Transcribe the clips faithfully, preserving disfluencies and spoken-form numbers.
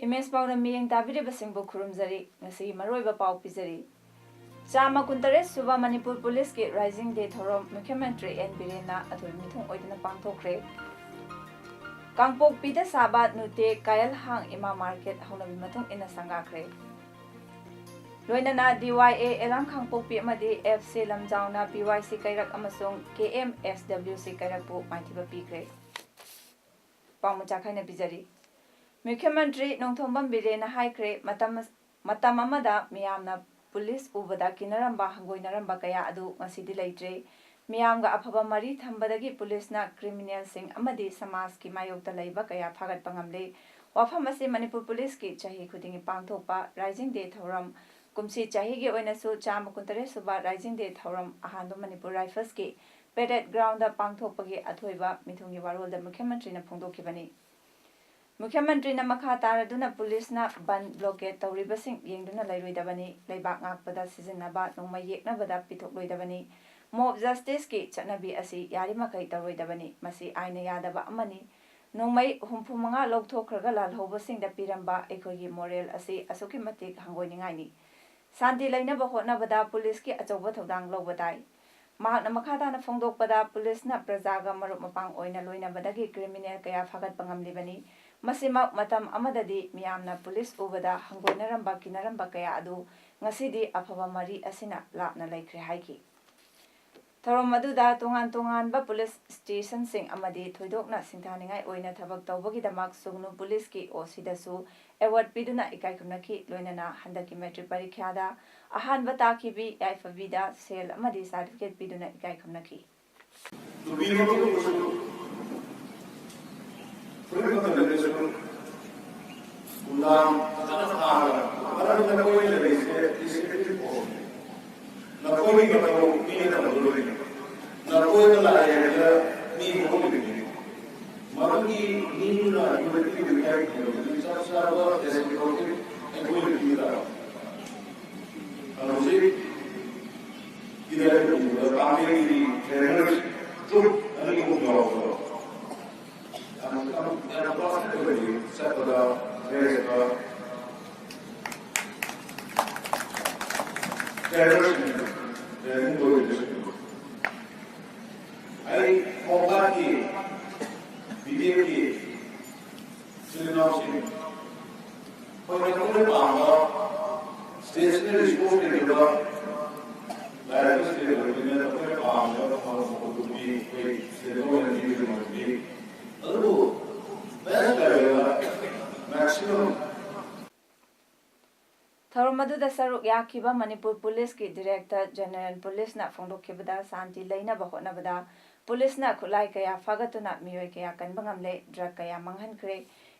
Image ꯄꯥꯎꯅ ꯃꯤꯠꯌꯦꯡ ꯇꯥꯕꯤꯔꯤꯕꯁꯤꯡꯕꯨ ꯈꯨꯔꯨꯝꯖꯔꯤ꯫ ꯉꯁꯤꯒꯤ ꯃꯔꯨꯑꯣꯏꯕ ꯄꯥꯎ ꯄꯤꯖꯔꯤ꯫ ꯆꯥꯝꯃ ꯀꯨꯟꯇꯔꯦꯠ ꯁꯨꯕ ꯃꯅꯤꯄꯨꯔ ꯄꯨꯂꯤꯁꯀꯤ Rising Day ꯊꯧꯔꯝ ꯃꯨꯈ꯭ꯌ ꯃꯟꯇ꯭ꯔꯤ ꯑꯦꯟ ꯕꯤꯔꯦꯟꯅ ꯑꯊꯣꯏꯕ ꯃꯤꯊꯨꯡ ꯑꯣꯏꯗꯨꯅ ꯄꯥꯡꯊꯣꯛꯈ꯭ꯔꯦ꯫ ꯀꯥꯡꯄꯣꯛꯄꯤꯗ ꯁꯥꯕ ꯅꯨꯇꯦ ꯀꯥꯌꯜꯍꯥꯡ ꯏꯃꯥ ꯃꯥꯔꯀꯦꯠ ꯍꯧꯅꯕꯤ ꯃꯇꯨꯡ ꯏꯟꯅ ꯁꯪꯒꯥꯈ꯭ꯔꯦ꯫ ꯂꯣꯏꯅꯅ ꯗꯤ ꯋꯥꯏ ꯑꯦ ꯑꯦꯂꯥꯡ ꯀꯥꯡꯄꯣꯛꯄꯤ ꯑꯃꯗꯤ ꯑꯦꯐ ꯁꯤ ꯂꯝꯖꯥꯎꯅ ꯄꯤ ꯋꯥꯏ ꯁꯤ ꯀꯩꯔꯛ ꯑꯃꯁꯨꯡ ꯀꯦ ꯑꯦꯝ ꯑꯦꯁ ꯗꯕ꯭ꯂꯤꯎ ꯁꯤ ꯀꯩꯔꯛꯄꯨ ꯃꯥꯏꯊꯤꯕ ꯄꯤꯈ꯭ꯔꯦ꯫ ꯄꯥꯎꯃꯤ ꯆꯥꯈꯥꯏꯅ ꯄꯤꯖꯔꯤ꯫ ꯃꯨꯈ꯭ꯌ ꯃꯟꯇ꯭ꯔꯤ ꯅꯣꯡꯊꯣꯝꯕꯝ ꯕꯤꯔꯦꯟꯅ ꯍꯥꯏꯈ꯭ꯔꯦ, ꯃꯇꯝ, ꯃꯇꯝ ꯑꯃꯗ ꯃꯤꯌꯥꯝꯅ ꯄꯨꯂꯤꯁ ꯎꯕꯗ ꯀꯤꯅꯔꯝꯕ, ꯍꯪꯒꯣꯏꯅꯔꯝꯕ ꯀꯌꯥ ꯑꯗꯨ ꯉꯁꯤꯗꯤ ꯂꯩꯇ꯭ꯔꯦ꯫ ꯃꯤꯌꯥꯝꯒ ꯑꯐꯕ ꯃꯔꯤ ꯊꯝꯕꯗꯒꯤ ꯄꯨꯂꯤꯁꯅ ꯀ꯭ꯔꯤꯃꯤꯅꯦꯜꯁꯤꯡ ꯑꯃꯗꯤ ꯁꯃꯥꯖꯀꯤ ꯃꯥꯌꯣꯛꯇ ꯂꯩꯕ ꯀꯌꯥ ꯐꯥꯒꯠꯄ ꯉꯝꯂꯦ꯫ ꯋꯥꯐꯝ ꯑꯁꯤ ꯃꯅꯤꯄꯨꯔ ꯄꯨꯂꯤꯁꯀꯤ ꯆꯍꯤ ꯈꯨꯗꯤꯡꯒꯤ ꯄꯥꯡꯊꯣꯛꯄ Rising Day ꯊꯧꯔꯝ, ꯀꯨꯝꯁꯤ ꯆꯍꯤꯒꯤ ꯑꯣꯏꯅꯁꯨ ꯆꯥꯝꯃ ꯀꯨꯟꯇꯔꯦꯠ ꯁꯨꯕ Rising Day ꯊꯧꯔꯝ ꯑꯍꯥꯟꯕ ꯃꯅꯤꯄꯨꯔ ꯔꯥꯏꯐꯜꯁꯀꯤ ꯄꯦꯔꯦꯗ ꯒ꯭ꯔꯥꯎꯟꯗ ꯄꯥꯡꯊꯣꯛꯄꯒꯤ ꯑꯊꯣꯏꯕ ꯃꯤꯊꯨꯡꯒꯤ ꯋꯥꯔꯣꯜꯗ ꯃꯨꯈ꯭ꯌ ꯃꯟꯇ꯭ꯔꯤꯅ ꯐꯣꯡꯗꯣꯛꯈꯤꯕꯅꯤ꯫ ꯃꯨꯈ꯭ꯌ ꯃꯟꯇ꯭ꯔꯤꯅ ꯃꯈꯥ ꯇꯥꯔꯗꯨꯅ ꯄꯨꯂꯤꯁꯅ ꯕꯟ ꯕ꯭ꯂꯣꯀꯦꯗ ꯇꯧꯔꯤꯕꯁꯤꯡ ꯌꯦꯡꯗꯨꯅ ꯂꯩꯔꯣꯏꯗꯕꯅꯤ, ꯂꯩꯕꯥꯛ ꯉꯥꯛꯄꯗ ꯁꯤꯖꯤꯟꯅꯕ ꯅꯣꯡꯃꯩ ꯌꯦꯛꯅꯕꯗ ꯄꯤꯊꯣꯛꯂꯣꯏꯗꯕꯅꯤ, ꯃꯣꯕ ꯖꯁꯇꯤꯁꯀꯤ ꯆꯠꯅꯕꯤ ꯑꯁꯤ ꯌꯥꯔꯤꯃꯈꯩ ꯇꯧꯔꯣꯏꯗꯕꯅꯤ, ꯃꯁꯤ ꯑꯥꯏꯟꯅ ꯌꯥꯗꯕ ꯑꯃꯅꯤ꯫ ꯅꯣꯡꯃꯩ ꯍꯨꯝꯐꯨ ꯃꯉꯥ ꯂꯧꯊꯣꯛꯈ꯭ꯔꯒ ꯂꯥꯜꯍꯧꯕꯁꯤꯡꯗ ꯄꯤꯔꯝꯕ ꯑꯩꯈꯣꯏꯒꯤ ꯃꯣꯔꯦꯜ ꯑꯁꯤ ꯑꯁꯨꯛꯀꯤ ꯃꯇꯤꯛ ꯍꯪꯒꯣꯏꯅꯤꯡꯉꯥꯏꯅꯤ꯫ ꯁꯥꯟꯇꯤ ꯂꯩꯅꯕ ꯍꯣꯠꯅꯕꯗ ꯄꯨꯂꯤꯁꯀꯤ ꯑꯆꯧꯕ ꯊꯧꯗꯥꯡ ꯂꯧꯕ ꯇꯥꯏ꯫ ꯃꯍꯥꯛꯅ ꯃꯈꯥ ꯇꯥꯅ ꯐꯣꯡꯗꯣꯛꯄꯗ, ꯄꯨꯂꯤꯁꯅ ꯄ꯭ꯔꯖꯥꯒ ꯃꯔꯨꯞ ꯃꯄꯥꯡ ꯑꯣꯏꯅ ꯂꯣꯏꯅꯕꯗꯒꯤ ꯀ꯭ꯔꯤꯃꯤꯅꯦꯜ ꯀꯌꯥ ꯐꯥꯒꯠꯄ ꯉꯝꯂꯤꯕꯅꯤ꯫ ꯃꯁꯤꯃꯛ ꯃꯇꯝ ꯑꯃꯗꯗꯤ ꯃꯤꯌꯥꯝꯅ ꯄꯨꯂꯤꯁ ꯎꯕꯗ ꯍꯪꯒꯣꯏꯅꯔꯝꯕ, ꯀꯤꯅꯔꯝꯕ ꯀꯌꯥ ꯑꯗꯨ ꯉꯁꯤꯗꯤ ꯑꯐꯕ ꯃꯔꯤ ꯑꯁꯤꯅ ꯂꯥꯞꯅ ꯂꯩꯈ꯭ꯔꯦ ꯍꯥꯏꯈꯤ꯫ ꯊꯧꯔꯝ ꯑꯗꯨꯗ ꯇꯣꯉꯥꯟ ꯇꯣꯉꯥꯟꯕ ꯄꯨꯂꯤꯁ ꯁ꯭ꯇꯦꯁꯟꯁꯤꯡ ꯑꯃꯗꯤ ꯊꯣꯏꯗꯣꯛꯅ ꯁꯤꯡꯊꯥꯅꯤꯡꯉꯥꯏ ꯑꯣꯏꯅ ꯊꯕꯛ ꯇꯧꯕꯒꯤꯗꯃꯛ ꯁꯨꯒꯅꯨ ꯄꯨꯂꯤꯁꯀꯤ ꯑꯣ ꯁꯤꯗꯁꯨ ꯑꯦꯋꯥꯔꯗ ꯄꯤꯗꯨꯅ ꯏꯀꯥꯏ ꯈꯨꯝꯅꯈꯤ꯫ ꯂꯣꯏꯅꯅ ꯍꯟꯗꯛꯀꯤ ꯃꯦꯇ꯭ꯔꯤꯛ ꯄꯔꯤꯈ꯭ꯌꯥꯗ ꯑꯍꯥꯟꯕ ꯇꯥꯈꯤꯕꯤ ꯌꯥꯏꯐꯕꯤꯗ ꯁꯦꯜ ꯑꯃꯗꯤ ꯁꯥꯔꯇꯤꯐꯤꯀꯦꯠ ꯄꯤꯗꯨꯅ ꯏꯀꯥꯏ ꯈꯨꯝꯅꯈꯤ꯫ ꯅꯨꯄꯤ ꯑꯃꯕꯨꯁꯨ ꯐꯨꯔꯤꯠ ꯑꯃꯠꯇ ꯂꯩꯇ꯭ꯔꯁꯨ ꯅꯨꯡꯗꯥꯡ ꯐꯖꯅ ꯐꯥꯔꯒ ꯑꯗꯨꯅ ꯑꯩꯈꯣꯏꯅ ꯂꯩꯔꯤꯁꯦ ꯗꯤꯁꯤꯄ꯭ꯂꯤꯟ ꯑꯣꯏ꯫ ꯅꯈꯣꯏꯒꯤ ꯃꯇꯧ ꯃꯤꯅ ꯇꯝꯒꯗꯣꯏꯅꯤ꯫ ꯅꯈꯣꯏꯅ ꯂꯥꯛꯑꯦ ꯍꯥꯏꯕꯗ ꯃꯤ ꯍꯧꯒꯠꯂꯤꯕꯅꯤ꯫ ꯃꯔꯝꯗꯤ ꯃꯤꯅ ꯌꯨꯅꯤꯇꯤ ꯔꯤꯄ꯭ꯂꯥꯏ ꯇꯧꯕꯗꯤ ꯆꯞ ꯆꯥꯕ ꯔꯦꯁꯤꯄ꯭ꯔꯣꯀꯦꯠ ꯑꯩꯈꯣꯏꯅ ꯄꯤꯒꯗꯕ꯫ ꯍꯧꯖꯤꯛ ꯏꯗ ꯎꯕꯗ ꯇꯥꯃꯤꯜꯒꯤ ꯇ꯭ꯔꯦꯅꯔ ꯇ꯭ꯔꯨꯞ ꯑꯅꯤ ꯑꯍꯨꯝ ꯌꯥꯎꯕꯗꯣ ꯌꯥꯝ ꯌꯥꯝ ꯌꯥꯝ ꯄꯥꯈꯠꯄ ꯑꯣꯏꯔꯤ꯫ ꯆꯠꯄꯗ ꯗ꯭ꯔꯦꯁꯇ ꯇ꯭ꯔꯦꯅꯔꯁꯤꯡ ꯇ꯭ꯔꯦꯅꯤꯡ ꯂꯣꯏꯔꯤꯕꯁꯤꯡ ꯑꯩ ꯃꯣꯕꯥꯏꯜꯒꯤ ꯚꯤꯗꯤꯑꯣꯒꯤ ꯏꯆꯤꯜ ꯏꯅꯥꯎꯁꯤꯡ ꯑꯩꯈꯣꯏꯅ ꯑꯩꯈꯣꯏꯅ ꯄꯥꯝꯕ ꯁ꯭ꯇꯦꯠꯁꯤꯅ ꯔꯤꯁꯣꯔꯁ ꯂꯩꯇꯕ ꯂꯥꯏꯔꯕ ꯁ꯭ꯇꯦꯠ ꯑꯣꯏꯕꯅꯤꯅ ꯑꯩꯈꯣꯏꯅ ꯄꯥꯝꯕ ꯐꯪꯕ ꯄꯣꯠꯇꯨꯗꯤ ꯑꯩꯈꯣꯏ ꯁ꯭ꯇꯦꯠ ꯒꯣꯔꯃꯦꯟꯒꯤ ꯑꯣꯏꯅꯗꯤ ꯑꯗꯨꯕꯨ ꯕꯦꯁ ꯂꯦꯚꯦꯜꯗ ꯃꯦꯛꯁꯤꯃꯝ ꯊꯧꯔꯝ ꯑꯗꯨꯗ ꯁꯔꯨꯛ ꯌꯥꯈꯤꯕ ꯃꯅꯤꯄꯨꯔ ꯄꯨꯂꯤꯁꯀꯤ ꯗꯤꯔꯦꯛꯇꯔ ꯖꯦꯅꯔꯦꯜ ꯄꯨꯂꯤꯁꯅ ꯐꯣꯡꯗꯣꯛꯈꯤꯕꯗ ꯁꯥꯟꯇꯤ ꯂꯩꯅꯕ ꯍꯣꯠꯅꯕꯗ ꯄꯨꯂꯤꯁꯅ ꯈꯨꯠꯂꯥꯏ ꯀꯌꯥ ꯐꯥꯒꯠꯇꯨꯅ ꯃꯤꯑꯣꯏ ꯀꯌꯥ ꯀꯟꯕ ꯉꯝꯂꯦ, ꯗ꯭ꯔꯒ ꯀꯌꯥ ꯃꯥꯡꯍꯟꯈ꯭ꯔꯦ꯫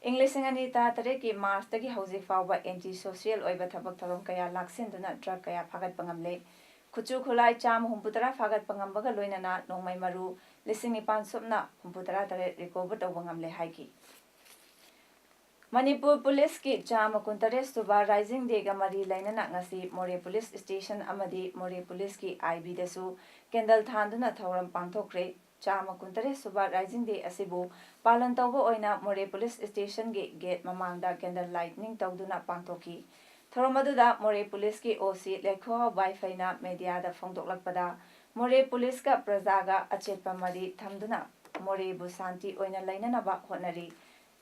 ꯏꯪ ꯂꯤꯁꯤꯡ ꯑꯅꯤ ꯇꯔꯥꯇꯔꯦꯠꯀꯤ ꯃꯥꯔꯆꯇꯒꯤ ꯍꯧꯖꯤꯛ ꯐꯥꯎꯕ ꯑꯦꯟꯇꯤ ꯁꯣꯁꯤꯌꯦꯜ ꯑꯣꯏꯕ ꯊꯕꯛ ꯊꯧꯔꯝ ꯀꯌꯥ ꯂꯥꯛꯁꯤꯟꯗꯨꯅ ꯗ꯭ꯔꯒ ꯀꯌꯥ ꯐꯥꯒꯠꯄ ꯉꯝꯂꯦ꯫ ꯈꯨꯠꯁꯨ ꯈꯨꯠꯂꯥꯏ ꯆꯥꯝꯃ ꯍꯨꯝꯐꯨꯇꯔꯥ ꯐꯥꯒꯠꯄ ꯉꯝꯕꯒ ꯂꯣꯏꯅꯅ ꯅꯣꯡꯃꯩ ꯃꯔꯨ ꯂꯤꯁꯤꯡ ꯅꯤꯄꯥꯟ ꯁꯨꯞꯅ ꯍꯨꯝꯐꯨꯇꯔꯥ ꯇꯔꯦꯠ ꯔꯤꯀꯣꯚꯔ ꯇꯧꯕ ꯉꯝꯂꯦ ꯍꯥꯏꯈꯤ꯫ ꯃꯅꯤꯄꯨꯔ ꯄꯨꯂꯤꯁꯀꯤ ꯆꯥꯝꯃ ꯀꯨꯟꯇꯔꯦꯠ ꯁꯨꯕ ꯔꯥꯏꯖꯤꯡ ꯗꯦꯒ ꯃꯔꯤ ꯂꯩꯅꯅ ꯉꯁꯤ ꯃꯣꯔꯦ ꯄꯨꯂꯤꯁ ꯁ꯭ꯇꯦꯁꯟ ꯑꯃꯗꯤ ꯃꯣꯔꯦ ꯄꯨꯂꯤꯁꯀꯤ ꯑꯥꯏ ꯕꯤꯗꯁꯨ ꯀꯦꯟꯗꯜ ꯊꯥꯟꯗꯨꯅ ꯊꯧꯔꯝ ꯄꯥꯡꯊꯣꯛꯈ꯭ꯔꯦ꯫ ꯆꯥꯝꯃ ꯀꯨꯟꯇꯔꯦꯠ ꯁꯨꯕ ꯔꯥꯏꯖꯤꯡ ꯗꯦ ꯑꯁꯤꯕꯨ ꯄꯥꯂꯟ ꯇꯧꯕ ꯑꯣꯏꯅ ꯃꯣꯔꯦ ꯄꯨꯂꯤꯁ ꯁ꯭ꯇꯦꯁꯟꯒꯤ ꯒꯦꯠ ꯃꯃꯥꯡꯗ ꯀꯦꯟꯗꯜ ꯂꯥꯏꯠꯅꯤꯡ ꯇꯧꯗꯨꯅ ꯄꯥꯡꯊꯣꯛꯈꯤ꯫ ꯊꯧꯔꯝ ꯑꯗꯨꯗ ꯃꯣꯔꯦ ꯄꯨꯂꯤꯁꯀꯤ ꯑꯣ ꯁꯤ ꯂꯩꯈꯣꯍꯥꯎ ꯕꯥꯏꯐꯩꯅ ꯃꯦꯗꯤꯌꯥꯗ ꯐꯣꯡꯗꯣꯛꯂꯛꯄꯗ, ꯃꯣꯔꯦ ꯄꯨꯂꯤꯁꯀ ꯄ꯭ꯔꯖꯥꯒ ꯑꯆꯦꯠꯄ ꯃꯔꯤ ꯊꯝꯗꯨꯅ ꯃꯣꯔꯦꯕꯨ ꯁꯥꯟꯇꯤ ꯑꯣꯏꯅ ꯂꯩꯅꯅꯕ ꯍꯣꯠꯅꯔꯤ꯫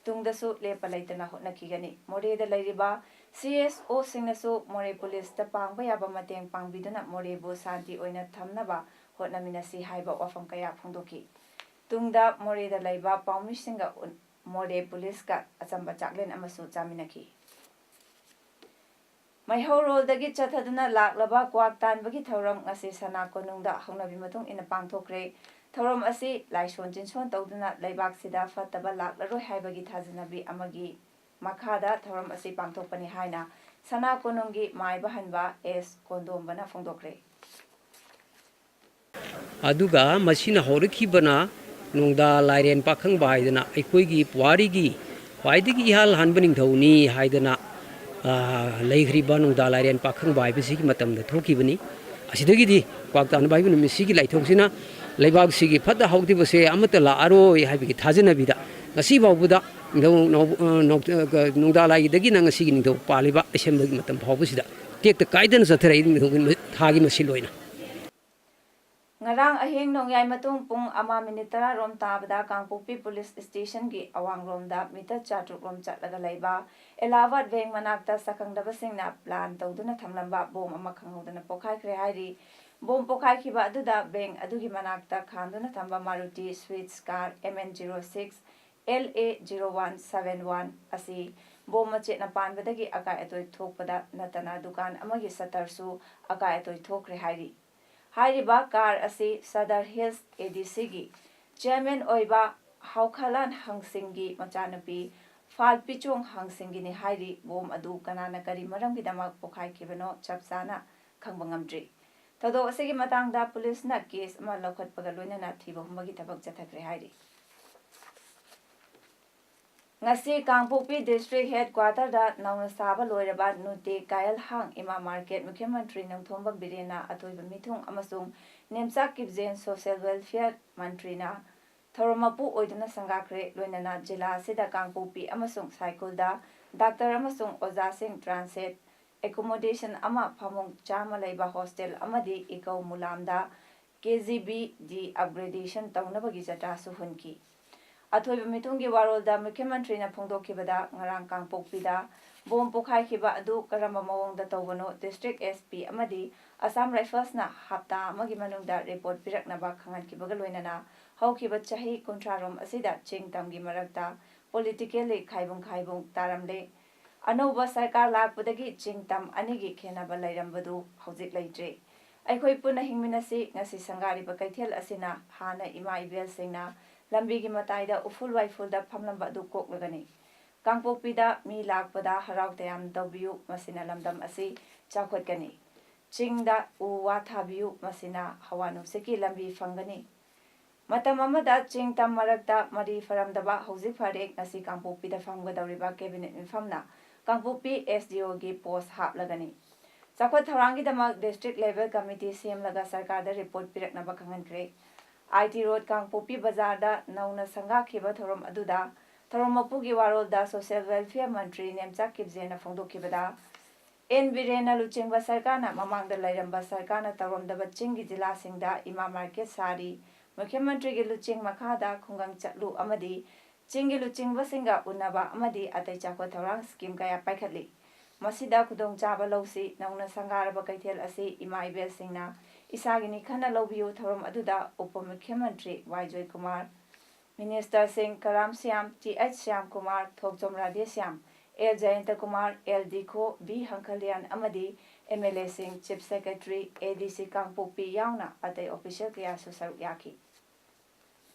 ꯇꯨꯡꯗꯁꯨ ꯂꯦꯞꯄ ꯂꯩꯇꯅ ꯍꯣꯠꯅꯈꯤꯒꯅꯤ꯫ ꯃꯣꯔꯦꯗ ꯂꯩꯔꯤꯕ ꯁꯤ ꯑꯦꯁ ꯑꯣꯁꯤꯡꯅꯁꯨ ꯃꯣꯔꯦ ꯄꯨꯂꯤꯁꯇ ꯄꯥꯡꯕ ꯌꯥꯕ ꯃꯇꯦꯡ ꯄꯥꯡꯕꯤꯗꯨꯅ ꯃꯣꯔꯦꯕꯨ ꯁꯥꯟꯇꯤ ꯑꯣꯏꯅ ꯊꯝꯅꯕ ꯍꯣꯠꯅꯃꯤꯟꯅꯁꯤ ꯍꯥꯏꯕ ꯋꯥꯐꯝ ꯀꯌꯥ ꯐꯣꯡꯗꯣꯛꯈꯤ꯫ ꯇꯨꯡꯗ ꯃꯣꯔꯦꯗ ꯂꯩꯕ ꯄꯥꯎꯃꯤꯁꯤꯡꯒ ꯎꯟ-, ꯃꯣꯔꯦ ꯄꯨꯂꯤꯁꯀ ꯑꯆꯝꯕ ꯆꯥꯛꯂꯦꯟ ꯑꯃꯁꯨ ꯆꯥꯃꯤꯟꯅꯈꯤ꯫ ꯃꯩꯍꯧꯔꯣꯜꯗꯒꯤ ꯆꯠꯊꯗꯨꯅ ꯂꯥꯛꯂꯕ ꯀ꯭ꯋꯥꯛ ꯇꯥꯟꯕꯒꯤ ꯊꯧꯔꯝ ꯉꯁꯤ ꯁꯅꯥ ꯀꯣꯅꯨꯡꯗ ꯍꯧꯅꯕꯤ ꯃꯇꯨꯡ ꯏꯟꯅ ꯄꯥꯡꯊꯣꯛꯈ꯭ꯔꯦ꯫ ꯊꯧꯔꯝ ꯑꯁꯤ ꯂꯥꯏꯁꯣꯟ ꯆꯤꯟꯁꯣꯟ ꯇꯧꯗꯨꯅ ꯂꯩꯕꯥꯛꯁꯤꯗ ꯐꯠꯇꯕ ꯂꯥꯛꯂꯔꯣꯏ ꯍꯥꯏꯕꯒꯤ ꯊꯥꯖꯅꯕꯤ ꯑꯃꯒꯤ ꯃꯈꯥꯗ ꯊꯧꯔꯝ ꯑꯁꯤ ꯄꯥꯡꯊꯣꯛꯄꯅꯤ ꯍꯥꯏꯅ ꯁꯅꯥ ꯀꯣꯅꯨꯡꯒꯤ ꯃꯥꯏꯕ ꯍꯟꯕ ꯑꯦꯁ ꯀꯣꯟꯗꯣꯝꯕꯅ ꯐꯣꯡꯗꯣꯛꯈ꯭ꯔꯦ꯫ ꯑꯗꯨꯒ ꯃꯁꯤꯅ ꯍꯧꯔꯛꯈꯤꯕꯅ ꯅꯣꯡꯗꯥ ꯂꯥꯏꯔꯦꯟ ꯄꯥꯈꯪꯕ ꯍꯥꯏꯗꯅ ꯑꯩꯈꯣꯏꯒꯤ ꯄꯨꯋꯥꯔꯤꯒꯤ ꯈ꯭ꯋꯥꯏꯗꯒꯤ ꯏꯍꯥꯟ ꯍꯥꯟꯕ ꯅꯤꯡꯊꯧꯅꯤ ꯍꯥꯏꯗꯅ, ꯑ, ꯂꯩꯈ꯭ꯔꯤꯕ ꯅꯣꯡꯗꯥ ꯂꯥꯏꯔꯦꯟ ꯄꯥꯈꯪꯕ ꯍꯥꯏꯕꯁꯤꯒꯤ ꯃꯇꯝꯗ ꯊꯣꯛꯈꯤꯕꯅꯤ꯫ ꯑꯁꯤꯗꯒꯤꯗꯤ ꯀ꯭ꯋꯥꯛ ꯇꯥꯅꯕ ꯍꯥꯏꯕ ꯅꯨꯃꯤꯠꯁꯤꯒꯤ ꯂꯥꯏꯊꯣꯛꯁꯤꯅ ꯂꯩꯕꯥꯛꯁꯤꯒꯤ ꯐꯠꯇ ꯍꯥꯎꯗꯕꯁꯦ ꯑꯃꯠꯇ ꯂꯥꯛꯑꯔꯣꯏ ꯍꯥꯏꯕꯒꯤ ꯊꯥꯖꯅꯕꯤꯗ ꯉꯁꯤ ꯐꯥꯎꯕꯗ ꯅꯧ-, ꯅꯧ-, ꯑ, ꯅꯧ-, ꯑ, ꯅꯣꯡꯗꯥ ꯂꯥꯏꯒꯤꯗꯒꯤꯅ ꯉꯁꯤꯒꯤ ꯅꯤꯡꯊꯧ ꯄꯥꯜꯂꯤꯕ ꯑꯁꯦꯝꯕꯒꯤ ꯃꯇꯝ ꯐꯥꯎꯕꯁꯤꯗ ꯇꯦꯛꯇ ꯀꯥꯏꯗꯅ ꯆꯠꯊꯔꯛꯏ ꯅꯤꯡꯊꯧꯒꯤ ꯊꯥꯒꯤ ꯃꯁꯤꯜ ꯑꯣꯏꯅ꯫ ꯉꯔꯥꯡ ꯑꯍꯤꯡ ꯅꯣꯡꯌꯥꯏ ꯃꯇꯨꯡ ꯄꯨꯡ ꯑꯃ ꯃꯤꯅꯤꯠ ꯇꯔꯥ ꯔꯣꯝ ꯇꯥꯕꯗ ꯀꯥꯡꯄꯣꯛꯄꯤ ꯄꯨꯂꯤꯁ ꯁ꯭ꯇꯦꯁꯟꯒꯤ ꯑꯋꯥꯡꯔꯣꯝꯗ ꯃꯤꯇꯔ ꯆꯥꯇ꯭ꯔꯨꯛ ꯔꯣꯝ ꯆꯠꯂꯒ ꯂꯩꯕ ꯑꯦꯂꯥꯍꯥꯕꯥꯗ ꯕꯦꯡꯛ ꯃꯅꯥꯛꯇ ꯁꯛꯈꯪꯗꯕꯁꯤꯡꯅ ꯄ꯭ꯂꯥꯟ ꯇꯧꯗꯨꯅ ꯊꯝꯂꯝꯕ ꯕꯣꯝ ꯑꯃ ꯈꯪꯍꯧꯗꯅ ꯄꯣꯈꯥꯏꯈ꯭ꯔꯦ ꯍꯥꯏꯔꯤ꯫ ꯕꯣꯝ ꯄꯣꯈꯥꯏꯈꯤꯕ ꯑꯗꯨꯗ ꯕꯦꯡꯛ ꯑꯗꯨꯒꯤ ꯃꯅꯥꯛꯇ ꯈꯥꯝꯗꯨꯅ ꯊꯝꯕ Maruti ꯁ꯭ꯋꯤꯐꯠ car M N zero six L A zero one seven one ꯑꯁꯤ ꯕꯣꯝ ꯃꯆꯦꯠꯅ ꯄꯥꯟꯕꯗꯒꯤ ꯑꯀꯥꯏ ꯑꯇꯣꯏ ꯊꯣꯛꯄꯗ ꯅꯠꯇꯅ ꯗꯨꯀꯥꯟ ꯑꯃꯒꯤ ꯁꯠꯇꯔꯁꯨ ꯑꯀꯥꯏ ꯑꯇꯣꯏ ꯊꯣꯛꯈ꯭ꯔꯦ ꯍꯥꯏꯔꯤ꯫ ꯍꯥꯏꯔꯤꯕ ꯀꯥꯔ ꯑꯁꯤ Sadar hills A D C ꯒꯤ ꯆꯤꯌꯔꯃꯦꯟ ꯑꯣꯏꯕ ꯍꯥꯎꯈꯥꯂꯥꯟ ꯍꯪꯁꯤꯡꯒꯤ ꯃꯆꯥꯅꯨꯄꯤ ꯐꯥꯜꯄꯤꯆꯣꯡ ꯍꯪꯁꯤꯡꯒꯤꯅꯤ ꯍꯥꯏꯔꯤ꯫ ꯕꯣꯝ ꯑꯗꯨ ꯀꯅꯥꯅ ꯀꯔꯤ ꯃꯔꯝꯒꯤꯗꯃꯛ ꯄꯣꯈꯥꯏꯈꯤꯕꯅꯣ ꯆꯞ ꯆꯥꯅ ꯈꯪꯕ ꯉꯝꯗ꯭ꯔꯤ꯫ ꯊꯧꯗꯣꯛ ꯑꯁꯤꯒꯤ ꯃꯇꯥꯡꯗ ꯄꯨꯂꯤꯁꯅ ꯀꯦꯁ ꯑꯃ ꯂꯧꯈꯠꯄꯒ ꯂꯣꯏꯅꯅ ꯊꯤꯕ ꯍꯨꯝꯕꯒꯤ ꯊꯕꯛ ꯆꯠꯊꯈ꯭ꯔꯦ ꯍꯥꯏꯔꯤ꯫ ꯉꯁꯤ ꯀꯥꯡꯄꯣꯛꯄꯤ ꯗꯤꯁꯇ꯭ꯔꯤꯛ ꯍꯦꯗꯀ꯭ꯋꯥꯇꯔꯗ ꯅꯧꯅ ꯁꯥꯕ ꯂꯣꯏꯔꯕ ꯅꯨꯇꯦ ꯀꯥꯌꯜꯍꯥꯡ ꯏꯃꯥ ꯃꯥꯔꯀꯦꯠ ꯃꯨꯈ꯭ꯌ ꯃꯟꯇ꯭ꯔꯤ ꯅꯣꯡꯊꯣꯝꯕꯝ ꯕꯤꯔꯦꯟꯅ ꯑꯊꯣꯏꯕ ꯃꯤꯊꯨꯡ ꯑꯃꯁꯨꯡ ꯅꯦꯝꯆꯥꯛ ꯀꯤꯞꯖꯦꯟ ꯁꯣꯁꯤꯌꯦꯜ ꯋꯦꯜꯐꯤꯌꯔ ꯃꯟꯇ꯭ꯔꯤꯅ ꯊꯧꯔꯝ ꯃꯄꯨ ꯑꯣꯏꯗꯨꯅ ꯁꯪꯒꯥꯈ꯭ꯔꯦ꯫ ꯂꯣꯏꯅꯅ ꯖꯤꯂꯥ ꯑꯁꯤꯗ ꯀꯥꯡꯄꯣꯛꯄꯤ ꯑꯃꯁꯨꯡ ꯁꯥꯏꯈꯨꯜꯗ ꯗꯥꯛꯇꯔ ꯑꯃꯁꯨꯡ ꯑꯣꯖꯥꯁꯤꯡ ꯇ꯭ꯔꯥꯟꯁꯦꯠ ꯑꯦꯀꯣꯃꯣꯗꯦꯁꯟ ꯑꯃ ꯐꯃꯨꯡ ꯆꯥꯝꯃ ꯂꯩꯕ ꯍꯣꯁꯇꯦꯜ ꯑꯃꯗꯤ ꯏꯀꯧ ꯃꯨꯂꯥꯝꯗ K G B D upgradation ꯇꯧꯅꯕꯒꯤ ꯖꯇ꯭ꯔꯥꯁꯨ ꯍꯨꯟꯈꯤ꯫ ꯑꯊꯣꯏꯕ ꯃꯤꯊꯨꯡꯒꯤ ꯋꯥꯔꯣꯜꯗ ꯃꯨꯈ꯭ꯌ ꯃꯟꯇ꯭ꯔꯤꯅ ꯐꯣꯡꯗꯣꯛꯈꯤꯕꯗ, ꯉꯔꯥꯡ ꯀꯥꯡꯄꯣꯛꯄꯤꯗ ꯕꯣꯝ ꯄꯣꯈꯥꯏꯈꯤꯕ ꯑꯗꯨ ꯀꯔꯝꯕ ꯃꯑꯣꯡꯗ ꯇꯧꯕꯅꯣ ꯗꯤꯁꯇ꯭ꯔꯤꯛ S P ꯑꯃꯗꯤ ꯑꯁꯥꯝ ꯔꯥꯏꯐꯜꯁꯅ ꯍꯞꯇꯥ ꯑꯃꯒꯤ ꯃꯅꯨꯡꯗ ꯔꯤꯄꯣꯔꯠ ꯄꯤꯔꯛꯅꯕ ꯈꯪꯍꯟꯈꯤꯕꯒ ꯂꯣꯏꯅꯅ ꯍꯧꯈꯤꯕ ꯆꯍꯤ ꯀꯨꯟꯊ꯭ꯔꯥ ꯔꯣꯝ ꯑꯁꯤꯗ ꯆꯤꯡ ꯇꯝꯒꯤ ꯃꯔꯛꯇ ꯄꯣꯂꯤꯇꯤꯀꯦꯜꯂꯤ ꯈꯥꯏꯕꯨꯡ ꯈꯥꯏꯕꯨꯡ ꯇꯥꯔꯝꯂꯦ꯫ ꯑꯅꯧꯕ ꯁꯔꯀꯥꯔ ꯂꯥꯛꯄꯗꯒꯤ ꯆꯤꯡ ꯇꯝ ꯑꯅꯤꯒꯤ ꯈꯦꯟꯅꯕ ꯂꯩꯔꯝꯕꯗꯨ ꯍꯧꯖꯤꯛ ꯂꯩꯇ꯭ꯔꯦ꯫ ꯑꯩꯈꯣꯏ ꯄꯨꯟꯅ ꯍꯤꯡꯃꯤꯟꯅꯁꯤ꯫ ꯉꯁꯤ ꯁꯪꯒꯥꯔꯤꯕ ꯀꯩꯊꯦꯜ ꯑꯁꯤꯅ ꯍꯥꯟꯅ ꯏꯃꯥ ꯏꯕꯦꯜꯁꯤꯡꯅ ꯂꯝꯕꯤꯒꯤ ꯃꯇꯥꯏꯗ ꯎꯐꯨꯜ ꯋꯥꯏꯐꯨꯜꯗ ꯐꯝꯂꯝꯕ ꯑꯗꯨ ꯀꯣꯛꯂꯒꯅꯤ꯫ ꯀꯥꯡꯄꯣꯛꯄꯤꯗ ꯃꯤ ꯂꯥꯛꯄꯗ ꯍꯔꯥꯎ ꯇꯌꯥꯝ ꯇꯧꯕꯤꯌꯨ, ꯃꯁꯤꯅ ꯂꯝꯗꯝ ꯑꯁꯤ ꯆꯥꯎꯈꯠꯀꯅꯤ꯫ ꯆꯤꯡꯗ ꯎ ꯋꯥ ꯊꯥꯕꯤꯌꯨ, ꯃꯁꯤꯅ ꯍꯋꯥ ꯅꯨꯡꯁꯤꯠꯀꯤ ꯂꯝꯕꯤ ꯐꯪꯒꯅꯤ꯫ ꯃꯇꯝ ꯑꯃꯗ ꯆꯤꯡ ꯇꯝ ꯃꯔꯛꯇ ꯃꯔꯤ ꯐꯔꯝꯗꯕ ꯍꯧꯖꯤꯛ ꯐꯔꯦ꯫ ꯉꯁꯤ ꯀꯥꯡꯄꯣꯛꯄꯤꯗ ꯐꯝꯒꯗꯧꯔꯤꯕ cabinet ꯃꯤꯐꯝꯅ ꯀꯥꯡꯄꯣꯛꯄꯤ SDOꯒꯤ post ꯍꯥꯞꯂꯒꯅꯤ꯫ ꯆꯥꯎꯈꯠ ꯊꯧꯔꯥꯡꯒꯤꯗꯃꯛ district level committee ꯁꯦꯝꯂꯒ ꯁꯔꯀꯥꯔꯗ report ꯄꯤꯔꯛꯅꯕ ꯈꯪꯍꯟꯈ꯭ꯔꯦ꯫ IT road ꯀꯥꯡꯄꯣꯛꯄꯤ ꯕꯖꯥꯔꯗ ꯅꯧꯅ ꯁꯪꯒꯥꯈꯤꯕ ꯊꯧꯔꯝ ꯑꯗꯨꯗ ꯊꯧꯔꯝ ꯃꯄꯨꯒꯤ ꯋꯥꯔꯣꯜꯗ social welfare ꯃꯟꯇ꯭ꯔꯤ ꯅꯦꯝꯆꯥꯛ ꯀꯤꯞꯖꯦꯅ ꯐꯣꯡꯗꯣꯛꯈꯤꯕꯗ, ꯑꯦꯟ ꯕꯤꯔꯦꯟꯅ ꯂꯨꯆꯤꯡꯕ ꯁꯔꯀꯥꯔꯅ ꯃꯃꯥꯡꯗ ꯂꯩꯔꯝꯕ ꯁꯔꯀꯥꯔꯅ ꯇꯧꯔꯝꯗꯕ ꯆꯤꯡꯒꯤ ꯖꯤꯂꯥꯁꯤꯡꯗ ꯏꯃꯥ market ꯁꯥꯔꯤ꯫ ꯃꯨꯈ꯭ꯌ ꯃꯟꯇ꯭ꯔꯤꯒꯤ ꯂꯨꯆꯤꯡ ꯃꯈꯥꯗ ꯈꯨꯡꯒꯪ ꯆꯠꯂꯨ ꯑꯃꯗꯤ ꯆꯤꯡꯒꯤ ꯂꯨꯆꯤꯡꯕꯁꯤꯡꯒ ꯎꯅꯕ ꯑꯃꯗꯤ ꯑꯇꯩ ꯆꯥꯎꯈꯠ ꯊꯧꯔꯥꯡ scheme ꯀꯌꯥ ꯄꯥꯏꯈꯠꯂꯤ꯫ ꯃꯁꯤꯗ ꯈꯨꯗꯣꯡꯆꯥꯕ ꯂꯧꯁꯤ꯫ ꯅꯧꯅ ꯁꯪꯒꯥꯔꯕ ꯀꯩꯊꯦꯜ ꯑꯁꯤ ꯏꯃꯥ ꯏꯕꯦꯜꯁꯤꯡꯅ ꯏꯁꯥꯒꯤꯅꯤ ꯈꯟꯅ ꯂꯧꯕꯤꯌꯨ꯫ ꯊꯧꯔꯝ ꯑꯗꯨꯗ ꯎꯄ ꯃꯨꯈ꯭ꯌ ꯃꯟꯇ꯭ꯔꯤ ꯋꯥꯏ ꯖꯣꯏꯀꯨꯃꯥꯔ, minister ꯁꯤꯡ Karam Shyam, T H Shyam Kumar, Thokchom Radhe Shyam, L Jayanta Kumar, L Dikho, B Hangkhalian ꯑꯃꯗꯤ MLA ꯁꯤꯡ, chief secretary, ADC ꯀꯥꯡꯄꯣꯛꯄꯤ ꯌꯥꯎꯅ ꯑꯇꯩ official ꯀꯌꯥꯁꯨ ꯁꯔꯨꯛ ꯌꯥꯈꯤ꯫